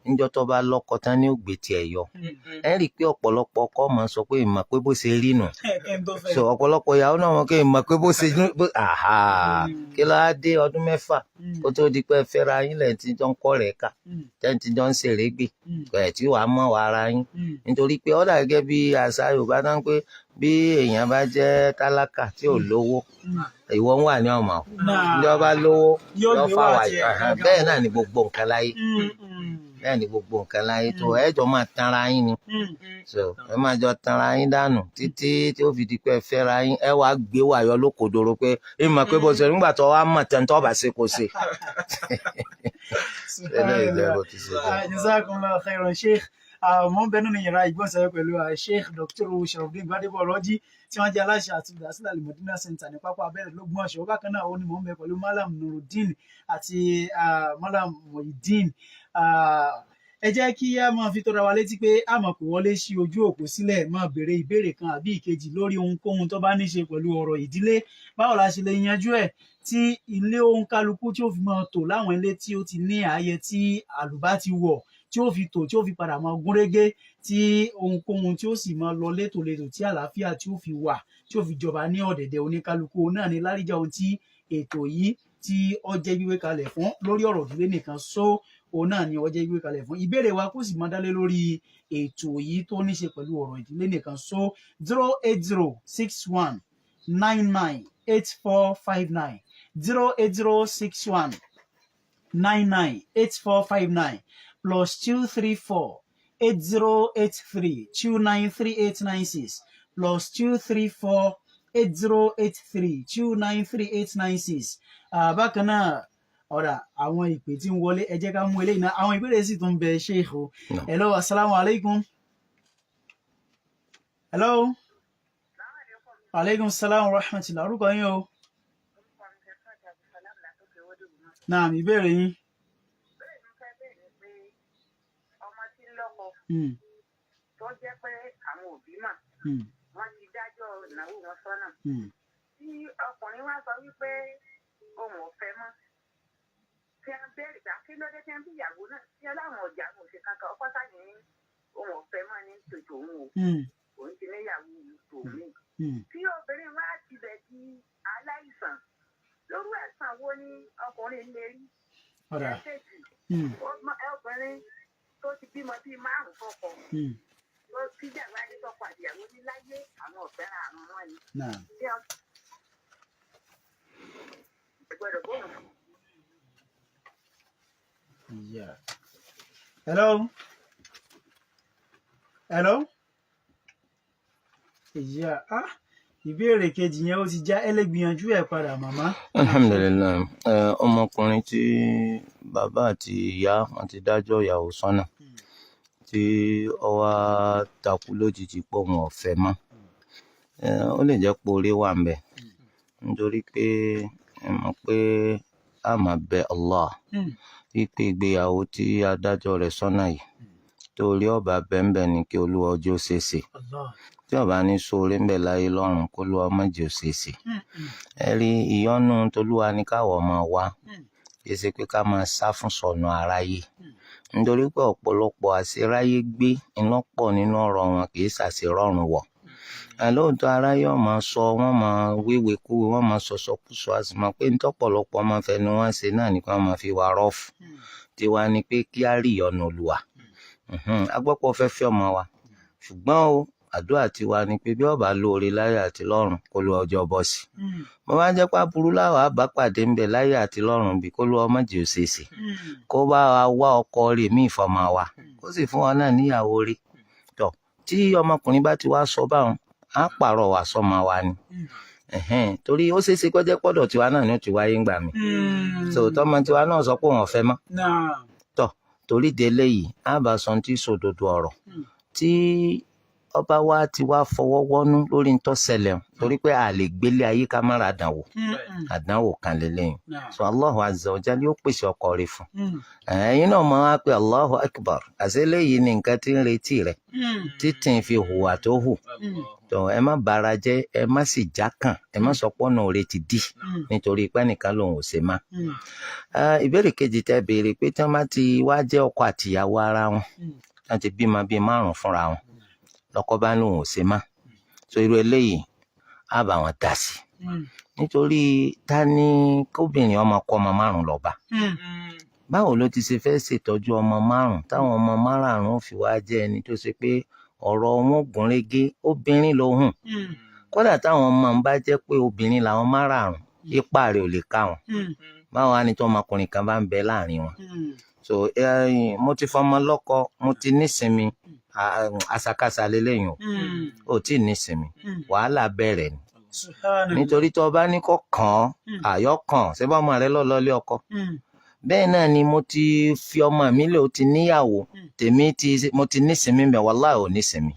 Níjọ́ tó bá lọ́kọ tán ni ó gbé tiẹ̀ yọ. Ẹ rí i pé ọ̀pọ̀lọpọ̀ ọkọ máa sọ pé ìmọ̀ pé bó ṣe rí nù. So ọ̀pọ̀lọpọ̀ ìyàwó náà wọn kì í mọ̀ pé bó ṣe àhà, kí ló á dé ọdún 6 kó tó di pé ẹ fẹ́ra yín lẹ́yìn tí jọ ń kọ́ rẹ̀ ká, tẹ́ni tí jọ ń ṣeré gbè ẹ̀ tí wàá mọ̀ wá ara yín? Nítorí pé ó dà gẹ́gẹ́ bí àṣà Yorùbá náà pé bí èèyàn bá jẹ́ tálákà tí ò lówó, ìwọ ń wà ní ọmọ ní ọba lówó yóò fà wá. Bẹ́ẹ̀ náà ni gbogbo nǹkan láyé, bẹ́ẹ̀ ni gbogbo nǹkan láyé tó ẹ jọ máa tanra yín ni. So ẹ máa jọ tanra yín dànù títí tí ó fi di pé ẹ fẹ́ra yín, ẹ wàá gbé wàyọ lókodoro pé ẹ mọ̀ pé bó ṣe nígbà tó wàá mọ̀ tẹ́ ń tọ́ bá ṣe kó ṣe. Eléyìí jẹ́ bó ti ṣe jẹ́. Jazakumullahu khairan, Sheikh. Mo ń bẹ nínú yàrá ìgbọ̀nsẹ̀ pẹ̀lú Sheikh Dr. Sharafdin Gbadebo Ọ̀rọ̀jì, tí wọ́n jẹ́ aláṣẹ àti olùdásílẹ̀ Al-Madina Center ní pápá abẹ́rẹ́ lÓgbómọ̀ṣọ́. Bákan náà ó ní mò ń bẹ pẹ̀lú Malam Nurudeen àti Malam Muhyiddin. Ẹ jẹ́ kí a máa fi tóra wa létí pé a máa pè wọlé sí ojú òpó sílẹ̀, máa béèrè ìbéèrè kan àbí ìkejì lórí ohunkóhun tó bá ní ṣe pẹ̀lú ọ̀rọ̀ ìdílé. Báwo la ṣe lè yanjú ẹ̀ tí ilé òǹkálukú tí ó fi máa tò, láwọn ilé tí ó ti ní ààyè tí àlùbá ti wọ̀, tí ó fi tò, tí ó fi padà máa gúnrégé, tí ohunkóhun tí ó sì máa lọ létòlétò, tí àlàáfíà tí ó fi wà, tí ó fi jọba ní ọ̀dẹ̀dẹ̀ oníkálukú náà ní láríjà. Ohun tí ètò yìí tí ó jẹ́ gbígbé kalẹ̀ fún lórí ọ̀rọ̀ ìdílé nìkan só, òun náà ni ó jẹ́ gbígbé kalẹ̀ fún. Ìbéèrè wa kó sì máa dálé lórí ètò yìí tó ní ṣe pẹ̀lú ọ̀rọ̀ ìdílé nìkan só: 08061998459, 08061998459, +2348083293896, +2348083293896. Bákan náà, ọ̀rà àwọn ìpè tí ń wọlé, ẹ jẹ́ ká mú eléyìí náà. Àwọn ìbéèrè sì tún bẹ, Sheikh o. Hello, asalaamu alaykum. Hello, aleykum salaam wa rahmatulah. Orúkọ yín o? Naam, ìbéèrè yín. Bẹ́ẹ̀ ni, fẹ́ bẹ́ẹ̀ ni pé ọmọ tí ń lọ́kọ tó jẹ́ pé àwọn òbí mà wọ́n ti dájọ́ ìnáwó wọn sọ́nà, tí ọkùnrin wá sọ wípé òun ò fẹ́ mọ́, tí wọ́n bẹ̀rẹ̀ gbà kí ló dé, tí wọ́n bí ìyàwó náà tí wọ́n láwọn ọ̀jà àwọn òṣè kankan, ọkọ sáà ní òun ò fẹ́ mọ́ ní tòjò òun o. òun ti níyàwó tòmí. Tí obìnrin wá tibẹ̀ di aláìsàn, lórí ẹ̀sán wo ni ọkùnrin lè rí? Ọ̀dà. Ẹ̀kejì, obìnrin tó ti bímọ bíi márùn-ún fọ́kọ, tó tíjà wá ní tọkọ àtìyàwó ní láyé àwọn ọ̀fẹ́ àrùn wọn ni. Naam. Tí ọ gbọ́dọ̀ bóun. Yeah. Hello. Hello. Yeah. Ah, ìbéèrè kejì yẹn ó ti já, ẹ lè gbìyànjú ẹ padà màmá. Alhamdulilayi. Ọmọkùnrin tí bàbá àti ìyá wọn ti dájọ́ ìyàwó sọ́nà, tí ó wá takú lójijì pé òun ò fẹ́ mọ́, ó lè jẹ́ pé orí wà ń bẹ̀, nítorí pé ẹ mọ̀ pé a máa bẹ Allah wípé ìgbéyàwó tí adájọ́ rẹ̀ sọ́nà yìí, torí ọba bẹ́ńbẹ́ ni kí Olúwa ọjọ́ ṣeéṣe, Allah. tí ọba ní sóore ń bẹ láyé lọ́run, kó Olúwa má jẹ́ ó ṣeéṣe. Ẹ rí ìyọ́nú tolúwa ní káwọ́ máa wá, kì í ṣe pé ká máa sá fún sọnù aráyé, nítorí pé ọ̀pọ̀lọpọ̀ àṣeráyé gbé iná pọ̀ nínú ọ̀rọ̀ wọn, kì í ṣàṣerọ́rùn wọ̀. Lóòótọ́ aráyé ọ̀ máa sọ, wọ́n máa wéwèé kú, wọ́n máa sọ̀sọkúsọ, a sì mọ̀ pé ntọ́pọ̀lọpọ̀ máa fẹnu wọn ṣe náà ni kí wọ́n máa fi wá rọ́ọ̀fù. Tiwa ni pé kí á rí ìyọ́nú Olúwa. Agbọ́pọ̀ fẹ́ fẹ́ ọmọ wa, ṣùgbọ́n o àdúrà tiwa ni pé bí ọba lóore láyé àti lọ́run, kó lu ọjọ́ bọ́ sí i. Mo máa ń jẹ́ pé aburú láwa bá pàdé ń bẹ láyé àti lọ́run, bí kó lu ọmọ jì ó ṣeéṣe, kó bá wa wá ọkọ rẹ̀ mí ìfọmọ wa, kó sì fún wa náà níyàwó rẹ̀. Tọ́ tí ọmọkùnrin bá ti wá sọ báwọn, á pàrọwà sọmọ wa ni. Torí ó ṣeéṣe kó jẹ́ pọ́dọ̀ tiwa náà ni ó ti wáyé ńgbà mi. So tọmọ tiwa náà sọ pé òun ò fẹ́ mọ́. Naam. Tọ́ torí délé yìí, á bá sọ tí sòdodo ọ̀rọ̀ tí ọba wa ti wá fọwọ́ wọ́nú lórí ń tó ṣẹlẹ̀, torí pé a lè gbélé ayé ká má ra àdánwò, àdánwò kan lélẹ́yìn. So Allahu azza wa jalla yóò pèsè ọkọ rẹ̀ fún ẹ̀yin náà, máa wá pé Allahu akbar, àṣẹ eléyìí ni nǹkan tí ń retí rẹ̀ títí fi hùwà tó hù. Tó ẹ má bara jẹ́, ẹ má sì jákàn, ẹ má sọ pọ́nà òre ti dì nítorí pé ẹnìkan lòun ò ṣe má. Ìbéèrè kejì tẹ́ béèrè pé tí wọ́n bá ti wá jẹ́ ọkọ àtìyàwó ara wọn, wọ́n ti bímọ bíi márùn-ún fúnra wọn, lọ́kọ bá lòun ò ṣe má, so irú eléyìí á bá wọn dá sí, nítorí ta ni kóbìnrin ọmọ kọ́ ọmọ márùn-ún lọ bá? Báwo ló ti ṣe fẹ́ ṣètọ́jú ọmọ márùn-ún táwọn ọmọ márùn-ún fi wá jẹ́ ẹni tó ṣe pé ọ̀rọ̀ wọn gún régé? Obìnrin ló hùn, kódà táwọn ọmọ ń bá jẹ́ pé obìnrin làwọn márààrún, ipa rẹ̀ ò lè ká wọn. Báwo á ní tó ọmọkùnrin kan bá ń bẹ láàrin wọn? So mo ti fọmọ lọ́kọ, mo ti nísinmi, àṣàkáṣà lélẹ́yìn o, ò tí ì nísinmi, wàhálà bẹ̀rẹ̀ ni. Nítorí tó o bá ní kó kàn án, àyọ́ kàn ṣé bá ọmọ rẹ lọ́lọ́lé ọkọ. Bẹ́ẹ̀ náà ni mo ti fi ọmọ mi lé, o ti níyàwó, tèmi ti mo ti nísinmi mẹ́, wàhálà ò nísinmi.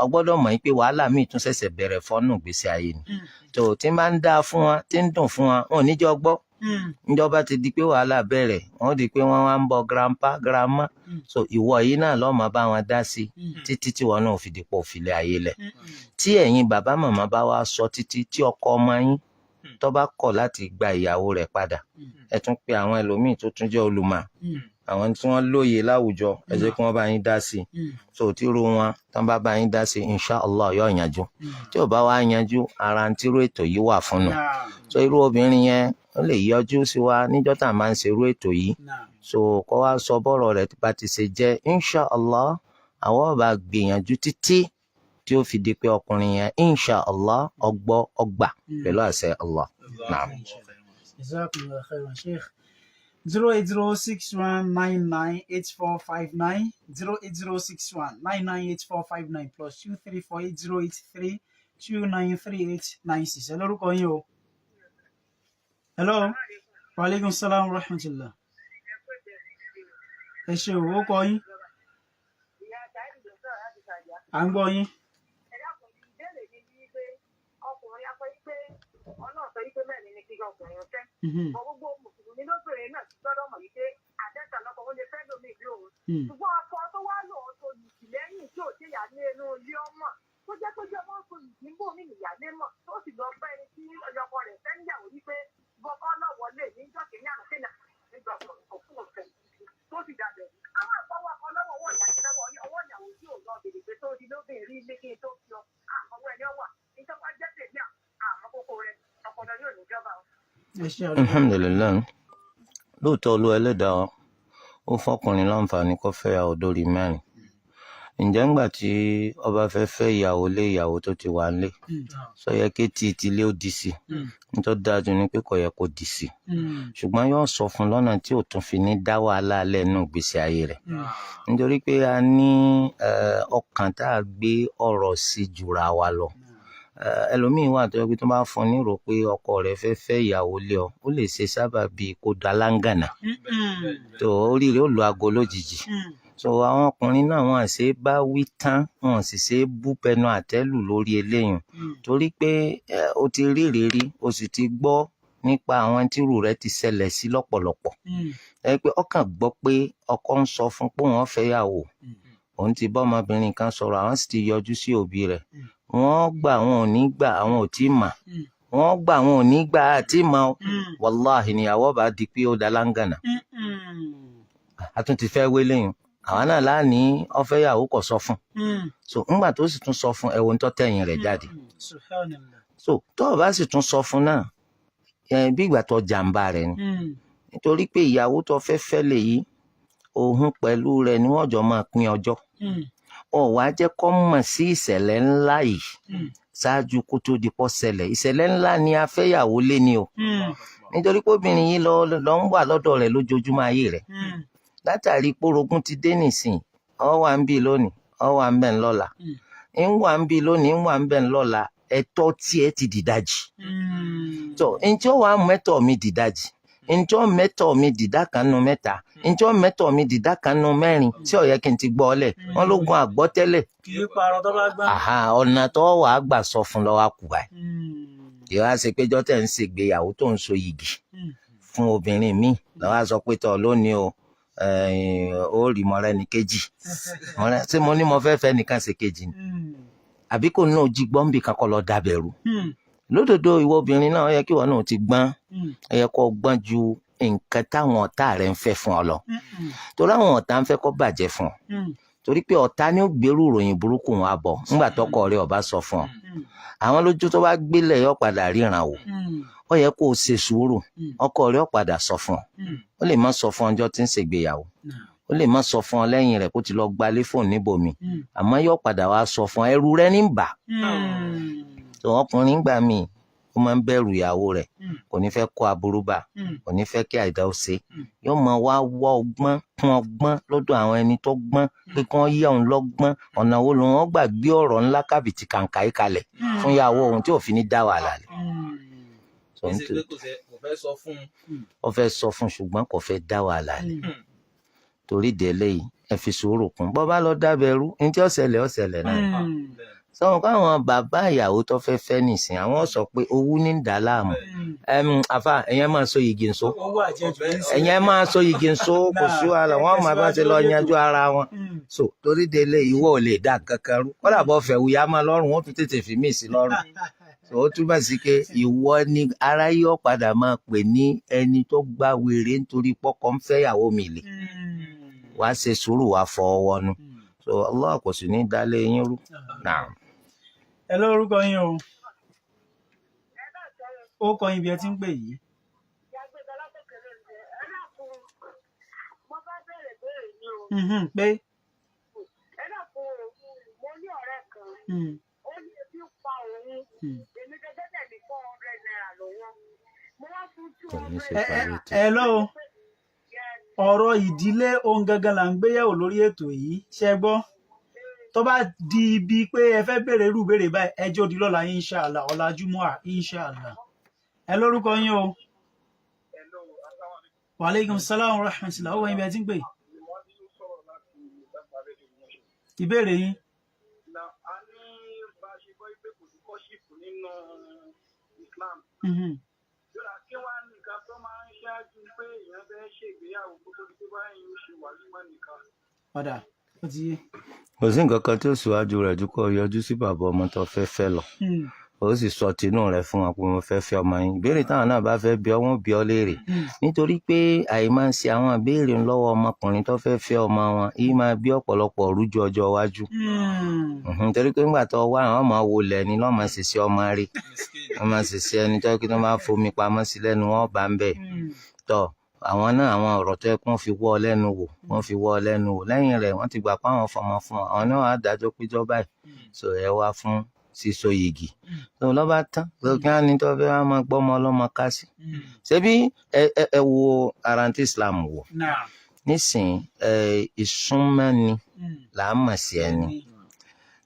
O gbọ́dọ̀ mọ̀ pé wàhálà míì tún ṣẹ̀ṣẹ̀ bẹ̀rẹ̀ fọ́nù gbèsè ayé ni. Tó o ti máa ń dáa fún wa, tí ń dùn fún wa, wọn ò ní jọ gbọ́. Níjọba ti di pé wàhálà bẹ̀rẹ̀, wọ́n di pé wọ́n wá ń bọ grandpa, grandma. So ìwọ yìí náà lọ́ọ́ máa bá wọn dá sí títí tí wọn náà fi dìpọ̀ òfìlẹ̀ ayé lẹ̀. Tí ẹ̀yin bàbá màmá bá wá sọ títí tí ọkọ ọmọ yín tó bá kọ̀ láti gba ìyàwó rẹ̀ padà, ẹ tún pe àwọn ẹlòmíì tó tún jẹ́ olùmọ̀, àwọn tí wọ́n lóye láwùjọ, ẹ jẹ́ kí wọ́n bá yín dá sí i. So tírú wọn tán bá bá yín dá sí i, insha Allah yóò yanjú. Tí ò bá wá yanjú, ara ń tírú ètò yìí wà fún un. So irú obìnrin yẹn ó lè yọjú sí wa níjọ́ tá a máa ń ṣe irú ètò yìí, so kó wá sọ bọ́rọ̀ rẹ̀ bá ti ṣe jẹ́, insha Allah àwọn ọba gbìyànjú títí tí ó fi di pé ọkùnrin yẹn insha Allah ọgbọ́ ọgbà pẹ̀lú àṣẹ Allah. Naam. Jazakumullahu khairan, Sheikh. 08061998459, 08061998459, +2348083293896. Ẹ lórúkọ yín o. Hello. Wa alaikum salam wa rahmatullah. Ẹ ṣe o, ó kọ yín. À ń gbọ́ yín. Ẹ dákun, ìbéèrè mi ni pé ọkùnrin á sọ wípé Ọlọ́run sọ wípé mẹ́rin ni kí ọkùnrin fẹ́. Bọ̀ gbogbo mùsùlùmí lóbìnrin náà ti gbọ́dọ̀ mọ̀ wípé àdẹ́ta lọ́kọ ó lè fẹ́ lómi ìlú òun. Ṣùgbọ́n ọkọ tó wá lòun tó yìí lẹ́yìn tí ò déyà ní inú ilé ọmọ tó jẹ́ pé jẹ́ wọ́n tó yìí ń bò mí nìyálé mọ̀, tó sì lọ bá ẹni tí ọkọ rẹ̀ fẹ́ níyàwó wípé bọ́kọ́ náà wọlé níjọ́ kìíní àná kéèyàn nígbà òkú ọ̀fẹ́ tó sì dàbẹ̀. Àwọn àpọ̀wọ́ ọkọ lọ́wọ́ ọwọ́ ìyàwó lọ́wọ́ ọwọ́ ìyàwó tí ò lọ bèrè pé tó di lóbìnrin ilé kí n tó fi ọkọ Ẹ ṣe àdúrà. Alhamdulilayi, lóòótọ́ Olúwa ẹlẹ́dàá wa, ó fọkùnrin láǹfààní kó fẹ́ ìyàwó dórí mẹ́rin. Ǹjẹ́ ńgbà tí ọba fẹ́ fẹ́ ìyàwó lé ìyàwó tó ti wà nílé, sọ yẹ kí tí ìtìlé ó di sí? Nítorí dájú ni pé kò yẹ kó di sí, ṣùgbọ́n yóò sọ fún lọ́nà tí ò tún fi ní dá wàhálà lẹ́nu ìgbésí ayé rẹ̀, nítorí pé a ní ọkàn tá a gbé ọ̀rọ̀ sí jura wa lọ. Ẹlòmíín wà tó yẹ pé tó bá fún un nírò pé ọkọ rẹ̀ fẹ́ fẹ́ ìyàwó lé ọ, ó lè ṣe sábà bíi kó da láǹgànà tó orí rẹ̀ ó lu aago lójijì. So àwọn ọkùnrin náà, wọn ṣe é bá wí tán, wọn sì ṣe é bú pẹnu àtẹ́lù lórí eléyìí, torí pé o ti rí ìrírí, o sì ti gbọ́ nípa àwọn tírù rẹ̀ ti ṣẹlẹ̀ sí lọ́pọ̀lọpọ̀. Ẹ pé ọkàn gbọ́ pé ọkọ ń sọ fún pé òun fẹ́ yàwó, òun ti bá ọmọbìnrin kan sọ̀rọ̀, àwọn sì ti yọjú sí òbí rẹ̀. Wọ́n gbà, wọn ò ní gbà, àwọn ò tí ì mà. Wọ́n gbà, wọn ò ní gbà, àti mà ó. Wàláhì, níyàwó bá di pé ó da láǹgànà. A tún ti fẹ́ wé lẹ́yìn àwa náà láàní ọfẹ́ yàwó kò sọ fún. So ńgbà tó sì tún sọ fún, ẹ̀wọ̀n tó tẹ̀yìn rẹ̀ jáde. Subhanallah. So tó o bá sì tún sọ fún náà, bí ìgbà tó jàǹbá rẹ̀ ni, nítorí pé ìyàwó tó fẹ́ fẹ́ lè yí òun pẹ̀lú rẹ̀ ni wọ́n jọ máa pín ọjọ́. Ọ̀ wá jẹ́ kó mọ̀ sí ìṣẹ̀lẹ̀ ńlá yìí ṣáájú kó tó di pọ́ ṣẹlẹ̀. Ìṣẹ̀lẹ̀ ńlá ni afẹ́yàwó lé ni o, nítorí pé obìnrin yìí lọ lọ ń wà lọ́dọ̀ rẹ̀ lójoojúmọ́ ayé rẹ̀. Látàrí porogún ti dé nìsín, ọ wà ń bí lónìí, ọ wà ń bẹ̀ ń lọ́la, ń wà ń bí lónìí, ń wà ń bẹ̀ ń lọ́la, ẹ̀tọ́ tiẹ̀ ti dìdajì. Tó ǹjọ́ wàá mẹ́tọ̀ mi dìdajì, ǹjọ́ mẹ́tọ̀ mi dìdá kan nu mẹ́ta, ǹjọ́ mẹ́tọ̀ mi dìdá kan nu mẹ́rin tí ó yẹ kí n ti gbọ́ ọ lẹ̀, wọ́n ló gun àgbọ́ tẹ́lẹ̀. Kì í parọ́ tó bá gbá. Àhà, ọ̀nà tó wàá gbà sọ fún lọ́wọ́ àkùbà ìwà ṣe péjọ tẹ̀ ń ṣègbéyàwó tó ń so yìgì fún obìnrin míì lọ́wọ́ sọ pé tọ́ lónìí o, ó rí mọ́rẹ́ ní kejì. Ṣé mo ní mo fẹ́ fẹ́ nìkan ṣe kejì ni? Àbí kò náà jí gbọ́ǹbì kan kọ́ lọ dábẹ̀rù? Lódodo, ìwọ obìnrin náà, ó yẹ kí ìwọ náà ti gbọ́n. Ó yẹ kó gbọ́n ju nǹkan táwọn ọ̀tá rẹ̀ ń fẹ́ fún ọ lọ, torí àwọn ọ̀tá ń fẹ́ kó bàjẹ́ fún ọ, torí pé ọ̀tá ni ó gbèrú ìròyìn burúkú wọn abọ̀ ńgbà tọkọ rẹ̀ ọba sọ fún ọ. Àwọn lójú tó bá gbélé yọ padà ríran wò. Ó yẹ kó o ṣe sùúrù, ọkọ rẹ̀ ó padà sọ fún ọ. Ó lè má sọ fún ọjọ́ tí ń ṣègbéyàwó, ó lè má sọ fún ọ lẹ́yìn rẹ̀ kó ti lọ gbalé fóònù níbòmí, àmọ́ yóò padà wá sọ fún ọ. Ẹrù rẹ̀ ní bà. Tó ọkùnrin gbà míì, ó máa ń bẹ̀rù ìyàwó rẹ̀, kò ní fẹ́ kó aburú bá, kò ní fẹ́ kí àìdá ó ṣe. Yóò máa wá wá ọgbọ́n kún ọgbọ́n lọ́dọ̀ àwọn ẹni tó gbọ́n pé kí wọ́n yẹ òun lọ́gbọ́n, ọ̀nà wo lòun ó gbà gbé ọ̀rọ̀ ńlá kábìtì kàǹkà yìí kalẹ̀ fún ìyàwó òun tí ò fi ní dá wàhálà lẹ̀. So Kì í ṣe pé kò fẹ́ sọ fún un. Ó fẹ́ sọ fún, ṣùgbọ́n kò fẹ́ dá wàhálà lẹ̀. Torí délé yìí, ẹ fi sùúrù kún. Bọ́ bá lọ dábẹ́rú ní tí ó ṣẹlẹ̀, ó ṣẹlẹ̀ náà. Sọ̀rọ̀ káwọn bàbá ìyàwó tó fẹ́ fẹ́ nìsín, àwọn sọ pé owú ní ń dà á láàmú. Àfa, ẹ̀yẹn máa so yìgì ńso. Owó àjẹjù ní sí. Ẹ̀yẹn máa so yìgì ńso, kò sí wàhálà, wọ́n máa bá ṣe lọ yanjú ara wọn. So torí délé, ìwọ ò lè dá kankan rú, kódà bọ́ fẹ́ wúyà máa lọ́rùn, wọ́n tún tètè fi míì sí lọ́rùn. So ó túmọ̀ sí pé ìwọ ni aráyé ó padà máa pè ní ẹni tó gba wèrè nítorí pọ́kọ ń fẹ́yàwó mi lè. Wàá ṣe sùúrù, wàá fọ ọwọ́ nu. So Allah kò sì ní dálé yín rú. Naam. Ẹ lórúkọ yín o, ó kọ yín bí ẹ ti ń pè yìí. Mo fẹ́ bẹ̀rẹ̀ béèrè ni o. Pé Ẹ dákun o, mo ní ọ̀rẹ́ kan, ó ní ebi ń pa òun. Èmi gẹ́gẹ́ bẹ̀ ní ₦400 lọ́wọ́. Mo wá fún two Kò ní ṣe hundred ẹ ẹ parí ètò. Ẹ lọ́wọ́, ọ̀rọ̀ ìdílé ohun gangan là ń gbéyẹ̀wò lórí ètò yìí, ṣe gbọ́? Tó bá di ibi pé ẹ fẹ́ béèrè irú béèrè báyìí, ẹjọ́ di lọ́la, inshallah, ọ̀la júmọ́à, inshallah. Ẹ lórúkọ yín o. Wa alaikum salam wa rahmatullah. Ó wọ ibi ẹ ti ń pè, ìbéèrè yín. Na a ní bá a ṣe gbọ́ pé kò sí courtship nínú Islam. Yóò kí wá nìkan tó máa ń ṣáájú pé èèyàn fẹ́ ṣègbéyàwó kó tó di pé báyìí ó ṣe wàlímọ̀ nìkan. Padà ó ti yé. Kò sí nǹkan kan tí ó síwájú rẹ̀ ju kó yọjú sí bàbá ọmọ tó fẹ́ fẹ́ lọ. Ó sì sọ tinú rẹ̀ fún wọn pé mo fẹ́ fẹ́ ọmọ yín. Ìbéèrè táwọn náà bá fẹ́ bi ọ́, wọ́n bi ọ́ léèrè, nítorí pé àì máa ń ṣe àwọn ìbéèrè lọ́wọ́ ọmọkùnrin tó fẹ́ fẹ́ ọmọ wọn yìí máa bí ọ̀pọ̀lọpọ̀ rújú ọjọ́ iwájú. Torí pé ńgbà tó wá, àwọn ọmọ wo lẹ́ni lọ́mọ ṣiṣẹ́ ọmọ rí, wọ́n máa ṣiṣẹ́ ẹni tó kí wọ́n máa fomi pamọ́ sí lẹ́nu, wọn bá ń bẹ̀ tọ́ àwọn náà. Àwọn ọ̀rọ̀ tó yẹ kí wọ́n fi wọ́ ọ lẹ́nu wò, wọ́n fi wọ́ ọ lẹ́nu wò. Lẹ́yìn rẹ̀, wọ́n ti gbà pé àwọn fọmọ fún ọ, àwọn náà á dájọ́ péjọ báyìí so ẹ wá fún sísọ yìgì tó lọ́ba tán tó kí á ní tó fẹ́ wá máa gbọ́mọ ọlọ́mọ ká sí. Ṣebí ẹ ẹ ẹ wo ara tí Islam wò nísìnyí, ẹ ìsúnmọ́ni là á mọ̀ sí ẹni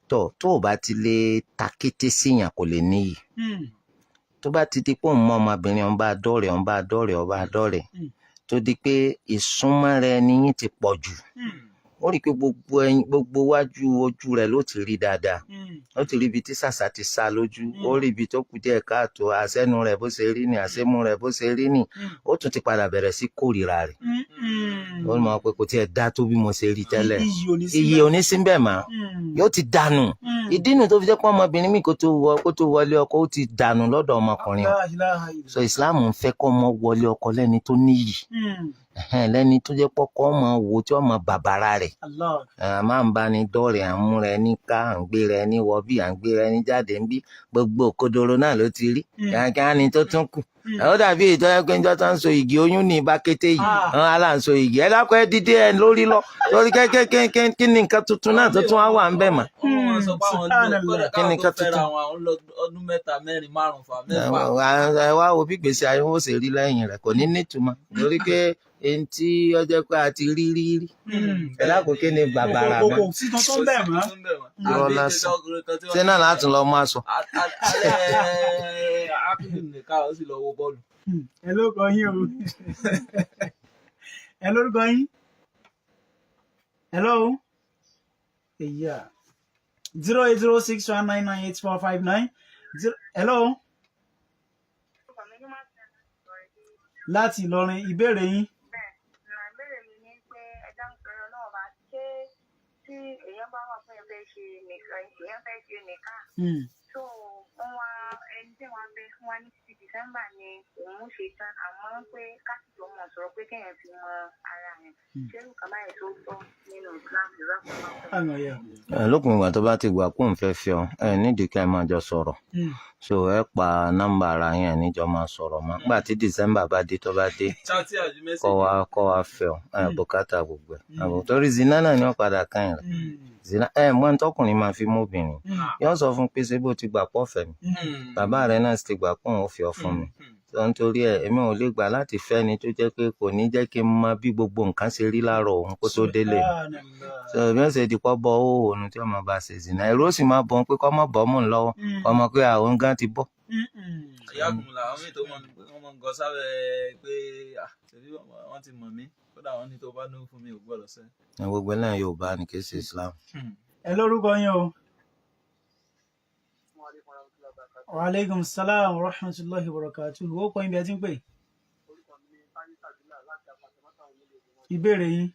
tó tó o bá ti lè takété síyàn, kò lè níyì. Tó bá ti di pé òun mọ ọmọbìnrin, òun bá dọ́rẹ̀, òun bá dọ́rẹ̀, òun bá dọ́rẹ̀, tó di pé ìsúnmọ́ rẹ ni yín ti pọ̀ jù, ó rí i pé gbogbo ẹyin, gbogbo wájú ojú rẹ̀ ló ti rí dáadáa. Ó ti rí ibi tí sàṣà ti sá lójú, ó rí ibi tó kù díẹ̀ káàtó, àṣẹnu rẹ̀ bó ṣe rí ni, àṣẹmú rẹ̀ bó ṣe rí ni. Ó tún ti padà bẹ̀rẹ̀ sí kórìíra rẹ̀. Ó mọ̀ pé kò tiẹ̀ dá tó bí mo ṣe rí tẹ́lẹ̀. Iyì ò ní Iyì ò ní síbẹ̀ mọ́, yóò ti dànù. Ìdí nu tó fi jẹ́ pé ọmọbìnrin mi kó tó wọlé ọkọ, ó ti dànù lọ́dọ̀ ọmọkùnrin o. La ilaha illallah. So Islam ń fẹ́ kọ́ ọmọ wọlé ọkọ lẹ́ni tó níyì, lẹ́ni tó jẹ́ pọ́kọ́ ọmọ wo tí ọmọ bàbàrà rẹ̀. Allah. A máa ń bá ní dọ́rẹ̀, à ń múra ẹni ká, à ń gbé rẹ ní wọ bí, à ń gbé rẹ ní jáde ń bí, gbogbo òkodoro náà ló ti rí kíákíá ni tó tún kù. Ó dàbí ìtọ́jú pé njọ́ tó ń so igi oyún ní ibà kété yìí. Wọn á là ń so igi, ẹ dákọ̀, ẹ dídé ẹ lórí lọ lórí kẹ́kẹ́. Kí ni nǹkan tuntun náà tó tún wá wà ń bẹ̀ mọ́? Wọ́n máa sọ pé àwọn lò Subhanallah. kódà Kí ni káwọn tó nǹkan fẹ́ra tuntun? wọn, àwọn lọ ọdún 3, 4, 5, fà 6. Ẹ wá wo bí gbèsè ayé wọn ó ṣe rí lẹ́yìn rẹ̀, kò ní nítumọ̀, torí pé ẹni tí ó jẹ́ pé a ti rí rí rí, ẹ dákun, kí ni bàbàrà Kò mọ́? kò sí tuntun bẹ́ẹ̀ mọ́. Irọ́ lásán. Ṣé náà láti lọ máa sọ? Alẹ́ ákùnrin nìkan, ó sì lọ wo bọ́ọ̀lù. Ẹ lórúkọ yín o, ẹ lórúkọ yín. Hello, yeah, 08061998459 zero. Hello, láti Ìlọrin, ìbéèrè yín. Bẹ́ẹ̀ nà, ìbéèrè mi ni pé ẹja ń sọ̀rọ̀ náà bá ṣé tí èèyàn bá wà fún èèyàn fẹ́ ṣe nìkan, so wọ́n wá ẹni tí wọ́n fẹ́ wá ní títí December ni òun ṣe tán, àmọ́ pé káàkiri ọmọ sọ̀rọ̀ pé kéèyàn fi mọ ara yẹn, ṣé irú kan báyìí tó tọ́ nínú Islam ìrọ̀? Àmì ọ̀yà. Ẹ lópin ìgbà tó bá ti gbà kó n fẹ́ fi ọ, ẹ nídìí ká ẹ máa jọ sọ̀rọ̀. So ẹ pa nọ́mbà ara yín, ẹ níjọ máa sọ̀rọ̀ mọ́. Nígbà tí December bá dé, tó bá dé, Chat àbí kọ́ message. wa kọ́ wa fẹ́ ọ, ẹ bùkátà gbogbo ẹ àbò, torí zina náà ni wọ́n padà kàn yín rẹ̀. Zina ẹ mọ ní tọkùnrin máa fi móbìnrin, yóò sọ fún pé ṣé bó ti gbà pọ̀ fẹ́ mi, bàbá rẹ̀ náà sì ti gbà pọ̀ òun ó fi ọ fún mi. So nítorí ẹ, èmi ò lè gbà láti fẹ́ ni tó jẹ́ pé kò ní jẹ́ kí n mọ bí gbogbo nǹkan ṣe rí láàárọ̀ òun kó tó délé mi. Subhanallah. So bí wọ́n ṣe di pọ́ bọ́ ó òun tí wọ́n máa bá ṣe zina, ẹ̀rọ sì máa bọ̀ pé kọ́ mọ́ bọ́ mọ́ ń lọ́wọ́, kọ́ mọ́ pé àwọn gan ti bọ́. Ìyá kùnmùlà, àwọn míì tó mọ wọn mọ nǹkan sábẹ́ pé ah, ṣebí wọ́n ti mọ̀ mí, kódà wọ́n ní tó bá ní fún mi ò gbọ́dọ̀ sẹ́. Ní gbogbo náà, Yorùbá ni, kì í ṣe Islam. Ẹ lórúkọ yín o. Wa aleykum salaam wa rahmatulahi wa barakatuh. Ó kọ́ yín bí ẹ ti ń pè. Ìbéèrè yín.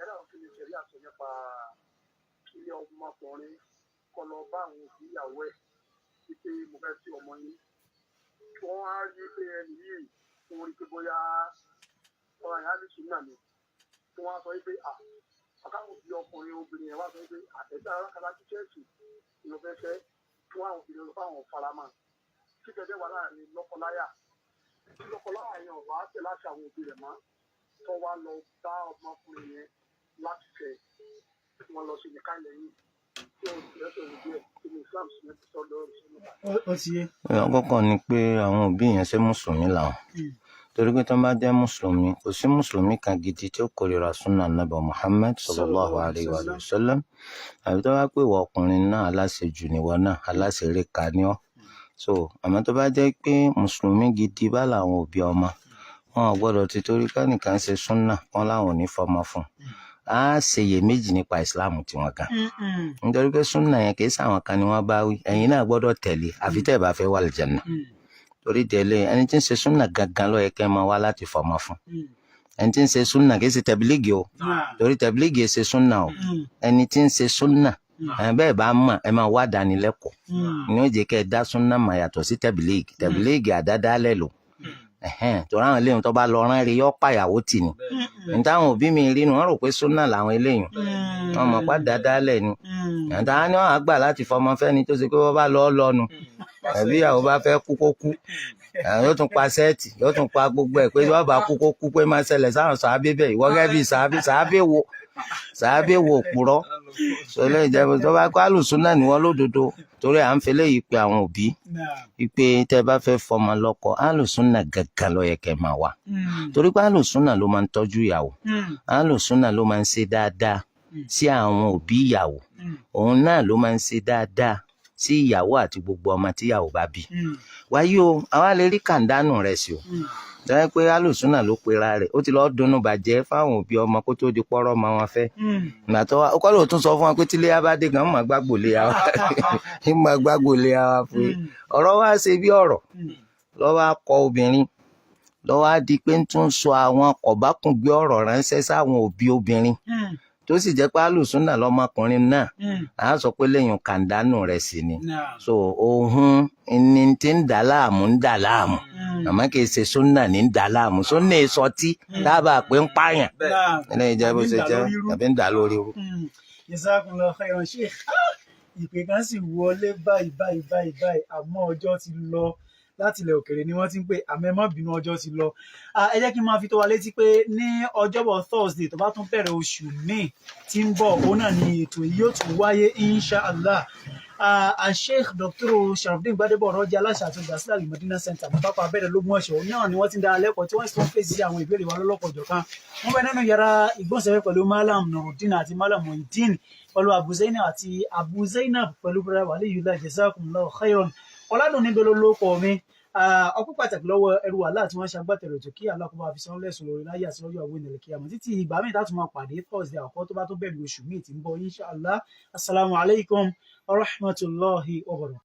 Ẹ̀rọ kí ni ìṣẹ̀rí àṣọ nípa kí ọmọkùnrin kọ́ lọ bá àwọn òbí ìyàwó ẹ̀ wípé mo fẹ́ sí ọmọ yín, kí wọ́n á rí pé ẹni yìí, wọ́n rí pé bóyá ọ̀rọ̀ yẹn á lè sùn náà ni, kí wọ́n á sọ wípé à ọ̀káwọn òbí ọkùnrin obìnrin yẹn wá sọ wípé àtẹ̀sí arákàlá kíkẹ́ẹ̀sì ló fẹ́ fẹ́, kí wọ́n àwọn obìnrin lọ fáwọn faramọ́ kí gẹ́gẹ́ wà láàrin lọ́kọláya, tí lọ́kọláya yẹn ò wá tẹ̀ láti àwọn òbí rẹ̀ mọ́, tó wá lọ bá ọmọkùnrin yẹn láti fẹ́, wọ́n lọ sí nìkan lẹ́yìn tí ó ti rẹ́sẹ̀ òun díẹ̀, kí ni Islam sì ní sọ lọ́rùn sí nípa. Ó ti yé. Àkọ́kọ́ ni pé àwọn òbí yẹn, ṣe mùsùlùmí làwọn? Torí pé tó bá jẹ́ mùsùlùmí, kò sí mùsùlùmí kan gidi tí ó kórìíra súnà nàbà Muhammad sallallahu alayhi wa sallam. Àbí tó bá pè wọ ọkùnrin náà, aláṣejù níwọ náà, aláṣẹrẹ ká ní ọ. So àmọ́ tó bá jẹ́ pé mùsùlùmí gidi bá làwọn òbí ọmọ, wọn ò gbọ́dọ̀ ti torí kẹ́nìkan ṣe súnà wọn láwọn ò ní fọmọ fún un. Á ṣèyèméjì nípa ìsìláàmù tiwọn gan, nítorí pé súnà yẹn kì í sàwọn kan ni wọ́n bá wí, ẹ̀yin náà gbọ́dọ̀ tẹ̀lé, àfi tẹ́ ẹ bá fẹ́ wà lìjànà. Torí délé, ẹni tí ń ṣe súnà gangan ló yẹ kẹ́ ẹ máa wá láti fọmọ fún. Ẹni tí ń ṣe súnà, kì í ṣe tẹ̀bílíìgì o, torí tẹ̀bílíìgì ṣe súnà o. Ẹni tí ń ṣe súnà. Bẹ́ẹ̀ bá mọ̀, ẹ máa wá dánilẹ́kọ̀ọ́ ní ó jẹ́ kẹ́ ẹ dá súnà mà yàtọ̀ sí tẹ̀bílíìgì. Tẹ̀bílíìgì àdádálẹ̀ lò, torí àwọn eléyìí tó bá lọ rán rí yọ́ pàyàwó tì ní. Ní táwọn òbí mi rí nu, wọ́n rò pé súnà làwọn eléyìí, wọ́n mọ̀ pa àdádálẹ̀ ni. Àtàwọn ni wọ́n á gbà láti fọmọ fẹ́ni tó ṣe pé wọ́n bá lọ́ọ́ lọ́nu, ẹbí ìyàwó bá fẹ́ kú kó kú, yóò tún pa sẹ́ẹ̀tì, yóò tún pa gbogbo ẹ̀ pé wọ́n bá kú kó kú, pé máa ṣẹlẹ̀ sáwọn sàábé bẹ́ẹ̀. Ìwọ gẹ́gẹ́ bíi sàábé, sàábé wo, sàábé wo òpùrọ́ sọlẹ́ ìjẹun tó bá kó àlùsùn náà ní wọ́n lódodo. Torí à ń fi léyìí pé àwọn òbí wípé tẹ́ bá fẹ́ fọmọ lọ́kọ, àlùsùn náà gàgà ló yẹ kẹ́ máa wà, torí pé àlùsùn náà ló máa ń tọ́jú ìyàwó, àlùsùn náà ló máa ń ṣe dáadáa sí àwọn òbí ìyàwó, òun náà ló máa ń ṣe dáadáa sí ìyàwó àti gbogbo ọmọ tíyàwó bá bí. Wáyé o, àwa lè rí kàńdánù rẹ̀ sí o, jẹ́ pé alùsùnà ló pera rẹ̀, ó ti lọ́ọ́ dunnú bàjẹ́ fáwọn òbí ọmọ kó tó di pọ́rọ́ ọmọ wọn fẹ́. Ìgbà tó wá ó kọ́ ló tún sọ fún wọn pé tílé bá dé gan, mọ̀ gbàgbò lé wa, mọ̀ gbàgbò lé wa fún yín. Ọ̀rọ̀ wá ṣe bí ọ̀rọ̀ lọ́wọ́ á kọ obìnrin, lọ́wọ́ á di pé ń tún sọ àwọn kọ̀bákùngbé ọ̀rọ̀ ránṣẹ́ sáwọn òbí obìnrin, tó sì jẹ́ pé alùsùnà lọ́mọkùnrin náà, à á sọ pé lẹ́yìn kàńdánù rẹ̀ sì ni. So ohun ni ti ń dà láàmú, ń dà láàmú, àmọ́ kì í ṣe súnà ní ń dà láàmú. Súnà sọtí dábàá pé ń pààyàn ẹlẹ́yin jẹ́ bó ṣe jẹ́ tàbí ń dà lórí irú. Jazakumullahu khairan, Sheikh. Ìpè kan sì wọlé báyìí báyìí báyìí báyìí, àmọ́ ọjọ́ ti lọ. Láti ilẹ̀ òkèèrè ni wọ́n ti ń pè, àmọ́ ẹ má bínú, ọjọ́ ti lọ. Ẹ jẹ́ kí n máa fi tó wa létí pé ní ọjọ́bọ̀ Thursday tó bá tún bẹ̀rẹ̀ oṣù míì tí ń bọ̀, òun náà ni ètò yìí yóò tún wáyé, inshallah. Sheikh Dr. Sharafdin Gbadebo Ọ̀rọ̀jì, aláṣẹ àti olùdásílẹ̀ Al-Madina Center ní pápá abẹ́rẹ́ lÓgbómọ̀ṣọ́ náà ni wọ́n ti ń dára lẹ́kọ̀ọ́, tí wọ́n sì tún fèsì sí àwọn ìbéèrè wa lọ́lọ́kọ̀ọ́jọ̀kan. Wọ́n bẹ nínú yàrá ìgbóhùnsáfẹ́fẹ́ pẹ̀lú Malam Nurudeen àti Malam Muhyiddin, pẹ̀lú Abu Zainab àti Abu Zainab, pẹ̀lú brother Waliyullah. Jazakumullahu khairan. Ọ̀làdùn níbi olólùkọ́ mi. Ọpẹ́ pàtàkì lọ́wọ́ ẹrú wàhálà tí wọ́n ṣe agbátẹrù ètò, kí Allah kó bá fi san lẹ́sùn lórí láyé àti lọ́jọ́ àwọn ènìyàn kíyàmá. Títí ìgbà míì tá tún máa pàdé, Thursday àkọ́kọ́ tó bá tó bẹ̀rẹ̀ oṣù míì tí ń bọ̀, inshallah. Assalamu alaikum wa rahmatulahi wa barakatuh.